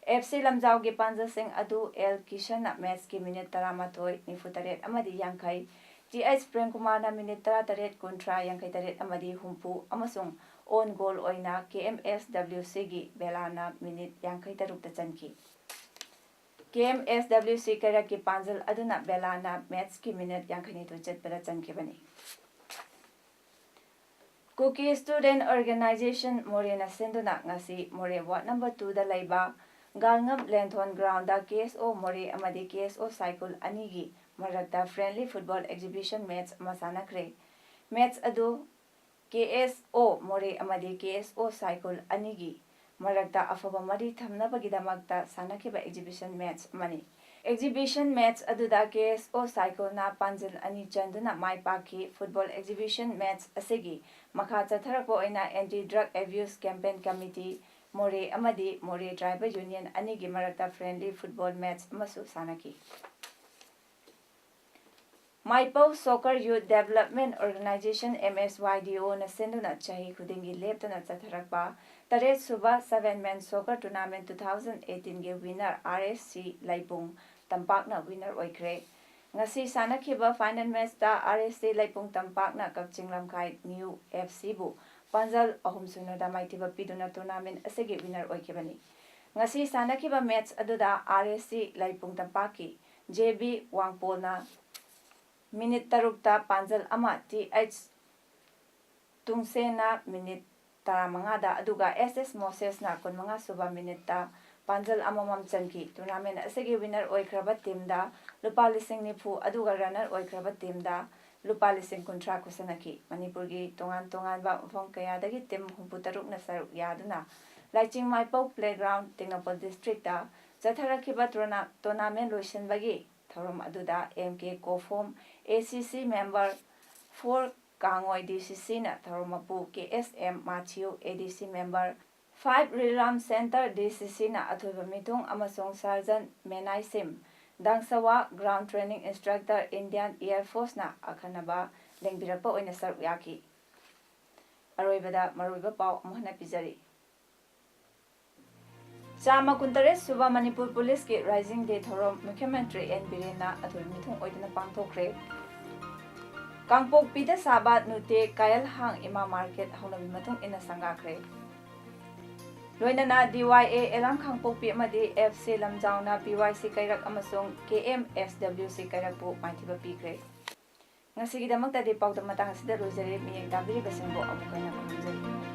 ꯑꯦꯐ ꯁꯤ ꯂꯝꯖꯥꯎꯒꯤ ꯄꯥꯟꯖꯜꯁꯤꯡ ꯑꯗꯨ ꯑꯦꯜ ꯀꯤꯁꯟꯅ ꯃꯦꯠꯁꯀꯤ ꯃꯤꯅꯤꯠ ꯇꯔꯥꯃꯥꯊꯣꯏ, ꯅꯤꯐꯨꯇꯔꯦꯠ ꯑꯃꯗꯤ ꯌꯥꯡꯈꯩ, ꯇꯤ ꯑꯩꯆ ꯄ꯭ꯔꯦꯝꯀꯨꯃꯥꯔꯅ ꯃꯤꯅꯤꯠ ꯇꯔꯥꯇꯔꯦꯠ, ꯀꯨꯟꯊ꯭ꯔꯥ, ꯌꯥꯡꯈꯩꯇꯔꯦꯠ ꯑꯃꯗꯤ ꯍꯨꯝꯐꯨ ꯑꯃꯁꯨꯡ ꯑꯣꯟ ꯒꯣꯜ ꯑꯣꯏꯅ ꯀꯦ ꯑꯦꯝ ꯑꯦꯁ ꯗꯕ꯭ꯂꯤꯎ ꯁꯤꯒꯤ ꯕꯦꯂꯥꯅ ꯃꯤꯅꯤꯠ ꯌꯥꯡꯈꯩꯇꯔꯨꯛꯇ ꯆꯟꯈꯤ꯫ ꯀꯦ ꯑꯦꯝ ꯑꯦꯁ ꯗꯕ꯭ꯂꯤꯎ ꯁꯤ ꯀꯩꯔꯛꯀꯤ ꯄꯥꯟꯖꯜ ꯑꯗꯨꯅ ꯕꯦꯂꯥꯅ ꯃꯦꯠꯁꯀꯤ ꯃꯤꯅꯤꯠ ꯌꯥꯡꯈꯩꯅꯤꯊꯣꯏ ꯆꯠꯄꯗ ꯆꯟꯈꯤꯕꯅꯤ꯫ ꯀꯨꯀꯤ ꯁ꯭ꯇꯨꯗꯦꯟꯠ ꯑꯣꯔꯒꯅꯥꯏꯖꯦꯁꯟ ꯃꯣꯔꯦꯅ ꯁꯤꯟꯗꯨꯅ ꯉꯁꯤ ꯃꯣꯔꯦ ꯋꯥꯔꯗ ꯅꯝꯕꯔ ꯇꯨꯗ ꯂꯩꯕ ꯒꯥꯜꯉꯝ ꯂꯦꯟꯊꯣꯟ ꯒ꯭ꯔꯥꯎꯟꯗ ꯀꯦ ꯑꯦꯁ ꯑꯣ ꯃꯣꯔꯦ ꯑꯃꯗꯤ ꯀꯦ ꯑꯦꯁ ꯑꯣ ꯁꯥꯏꯀꯨꯜ ꯑꯅꯤꯒꯤ ꯃꯔꯛꯇ ꯐ꯭ꯔꯦꯟꯂꯤ ꯐꯨꯠꯕꯣꯜ ꯑꯦꯛꯖꯤꯕꯤꯁꯟ ꯃꯦꯠꯆ ꯑꯃ ꯁꯥꯟꯅꯈ꯭ꯔꯦ꯫ ꯃꯦꯠꯆ ꯑꯗꯨ ꯀꯦ ꯑꯦꯁ ꯑꯣ ꯃꯣꯔꯦ ꯑꯃꯗꯤ ꯀꯦ ꯑꯦꯁ ꯑꯣ ꯁꯥꯏꯀꯨꯜ ꯑꯅꯤꯒꯤ ꯃꯔꯛꯇ ꯑꯐꯕ ꯃꯔꯤ ꯊꯝꯅꯕꯒꯤꯗꯃꯛꯇ ꯁꯥꯟꯅꯈꯤꯕ ꯑꯦꯛꯖꯤꯕꯤꯁꯟ ꯃꯦꯠꯆ ꯑꯃꯅꯤ꯫ ꯑꯦꯛꯖꯤꯕꯤꯁꯟ ꯃꯦꯠꯆ ꯑꯗꯨꯗ ꯀꯦ ꯑꯦꯁ ꯑꯣ ꯁꯥꯏꯀꯨꯜꯅ ꯄꯥꯟꯖꯤꯜ ꯑꯅꯤ ꯆꯟꯗꯨꯅ ꯃꯥꯏ ꯄꯥꯛꯈꯤ꯫ ꯐꯨꯠꯕꯣꯜ ꯑꯦꯛꯖꯤꯕꯤꯁꯟ ꯃꯦꯠꯆ ꯑꯁꯤꯒꯤ ꯃꯈꯥ ꯆꯠꯊꯔꯛꯄ ꯑꯣꯏꯅ anti drug abuse campaign committee ꯃꯣꯔꯦ ꯑꯃꯗꯤ ꯃꯣꯔꯦ ꯇ꯭ꯔꯥꯏꯕꯦꯜ ꯌꯨꯅꯤꯌꯟ ꯑꯅꯤꯒꯤ ꯃꯔꯛꯇ ꯐ꯭ꯔꯦꯟꯂꯤ ꯐꯨꯠꯕꯣꯜ ꯃꯦꯠꯆ ꯑꯃꯁꯨ ꯁꯥꯟꯅꯈꯤ꯫ Maipau soccer youth development organisation, M S Y D O ꯁꯤꯟꯗꯨꯅ ꯆꯍꯤ ꯈꯨꯗꯤꯡꯒꯤ ꯂꯦꯞꯇꯅ ꯆꯠꯊꯔꯛꯄ ꯇꯔꯦꯠ ꯁꯨꯕ seven men soccer tournament two thousand ꯑꯩꯠꯇꯤꯟꯒꯤ winner R S C Leipung ꯇꯝꯄꯥꯛꯅ winner ꯑꯣꯏꯈ꯭ꯔꯦ꯫ ꯉꯁꯤ ꯁꯥꯟꯅꯈꯤꯕ final ꯃꯦꯆꯇ R S C Leipung ꯇꯝꯄꯥꯛꯅ ꯀꯛꯆꯤꯡ ꯂꯝꯈꯥꯏ ꯅ꯭ꯌꯨ ꯑꯦꯐ ꯁꯤꯕꯨ ꯄꯥꯟꯖꯜ ꯑꯍꯨꯝ ꯁꯨꯞꯅꯗ ꯃꯥꯏꯊꯤꯕ ꯄꯤꯗꯨꯅ ꯇꯨꯔꯅꯥꯃꯦꯟ ꯑꯁꯤꯒꯤ ꯋꯤꯟꯅꯔ ꯑꯣꯏꯈꯤꯕꯅꯤ꯫ ꯉꯁꯤ ꯁꯥꯟꯅꯈꯤꯕ ꯃꯦꯆ ꯑꯗꯨꯗ ꯑꯥꯔ ꯑꯦꯁ ꯁꯤ ꯂꯩꯄꯨꯡ ꯇꯝꯄꯥꯛꯀꯤ ꯖꯦ ꯕꯤ ꯋꯥꯡꯄꯣꯜꯅ ꯃꯤꯅꯤꯠ ꯇꯔꯨꯛꯇ ꯄꯥꯟꯖꯜ ꯑꯃ, ꯇꯤ ꯑꯩꯆ ꯇꯨꯡꯁꯦꯅ ꯃꯤꯅꯤꯠ ꯇꯔꯥꯃꯉꯥꯗ, ꯑꯗꯨꯒ ꯑꯦꯁ ꯑꯦꯁ ꯃꯣꯁꯦꯁꯅ ꯀꯨꯟꯃꯉꯥ ꯁꯨꯕ ꯃꯤꯅꯤꯠꯇ ꯄꯥꯟꯖꯜ ꯑꯃꯃꯝ ꯆꯟꯈꯤ꯫ ꯇꯨꯔꯅꯥꯃꯦꯟ ꯑꯁꯤꯒꯤ ꯋꯤꯟꯅꯔ ꯑꯣꯏꯈ꯭ꯔꯕ ꯇꯤꯝꯗ ꯂꯨꯄꯥ ꯂꯤꯁꯤꯡ ꯅꯤꯐꯨ, ꯑꯗꯨꯒ ꯔꯟꯅꯔ ꯑꯣꯏꯈ꯭ꯔꯕ ꯇꯤꯝꯗ ꯂꯨꯄꯥ ꯂꯤꯁꯤꯡ ꯀꯨꯟꯊ꯭ꯔꯥ ꯈꯨꯠꯁꯟꯅꯈꯤ꯫ ꯃꯅꯤꯄꯨꯔꯒꯤ ꯇꯣꯉꯥꯟ ꯇꯣꯉꯥꯟꯕ ꯃꯐꯝ ꯀꯌꯥꯗꯒꯤ ꯇꯤꯝ ꯍꯨꯝꯐꯨꯇꯔꯨꯛꯅ ꯁꯔꯨꯛ ꯌꯥꯗꯨꯅ ꯂꯥꯏꯆꯤꯡ ꯃꯥꯏꯄꯧ Playground, ꯇꯦꯡꯅꯧꯄꯜ district ꯇ ꯆꯠꯊꯔꯛꯈꯤꯕ ꯇꯣꯔꯅꯥ-, tournament ꯂꯣꯏꯁꯤꯟꯕꯒꯤ ꯊꯧꯔꯝ ꯑꯗꯨꯗ M K ꯀꯣꯐꯣꯝ, A C C member four ꯀꯥꯡꯉꯣꯏ D C C ꯅ ꯊꯧꯔꯝ ꯃꯄꯨ, K S M Mathew, A D C member five Rilram centre D C C ꯅ ꯑꯊꯣꯏꯕ ꯃꯤꯊꯨꯡ ꯑꯃꯁꯨꯡ ꯁꯥꯔꯖꯟ ꯃꯦꯅꯥꯏꯁꯤꯝ ꯗꯥꯡꯁꯋꯥ, ground training instructor, Indian Air Force ꯅ ꯑꯈꯟꯅꯕ ꯂꯦꯡꯕꯤꯔꯛꯄ ꯑꯣꯏꯅ ꯁꯔꯨꯛ ꯌꯥꯈꯤ꯫ ꯑꯔꯣꯏꯕꯗ ꯃꯔꯨꯑꯣꯏꯕ ꯄꯥꯎ ꯑꯃꯨꯛ ꯍꯟꯅ ꯄꯤꯖꯔꯤ꯫ ꯆꯥꯝꯃ ꯀꯨꯟꯇꯔꯦꯠ ꯁꯨꯕ ꯃꯅꯤꯄꯨꯔ ꯄꯨꯂꯤꯁꯀꯤ Rising Day ꯊꯧꯔꯝ ꯃꯨꯈ꯭ꯌ ꯃꯟꯇ꯭ꯔꯤ ꯑꯦꯟ ꯕꯤꯔꯦꯟꯅ ꯑꯊꯣꯏꯕ ꯃꯤꯊꯨꯡ ꯑꯣꯏꯗꯨꯅ ꯄꯥꯡꯊꯣꯛꯈ꯭ꯔꯦ꯫ ꯀꯥꯡꯄꯣꯛꯄꯤꯗ ꯁꯥꯕ ꯅꯨꯇꯦ ꯀꯥꯌꯜꯍꯥꯡ ꯏꯃꯥ ꯃꯥꯔꯀꯦꯠ ꯍꯧꯅꯕꯤ ꯃꯇꯨꯡ ꯏꯟꯅ ꯁꯪꯒꯥꯈ꯭ꯔꯦ꯫ ꯂꯣꯏꯅꯅ D Y A ꯑꯦꯂꯥꯡ ꯀꯥꯡꯄꯣꯛꯄꯤ ꯑꯃꯗꯤ F C ꯂꯝꯖꯥꯎꯅ P Y C ꯀꯩꯔꯛ ꯑꯃꯁꯨꯡ K M S W C ꯀꯩꯔꯛꯄꯨ ꯃꯥꯏꯊꯤꯕ ꯄꯤꯈ꯭ꯔꯦ꯫ ꯉꯁꯤꯒꯤꯗꯃꯛꯇꯗꯤ ꯄꯥꯎꯗꯝ ꯃꯇꯥꯡ ꯑꯁꯤꯗ ꯂꯣꯏꯖꯔꯦ꯫ ꯃꯤꯠꯌꯦꯡ ꯇꯥꯕꯤꯔꯤꯕꯁꯤꯡꯕꯨ ꯑꯃꯨꯛ ꯍꯟꯅ ꯈꯨꯔꯨꯝꯖꯔꯤ꯫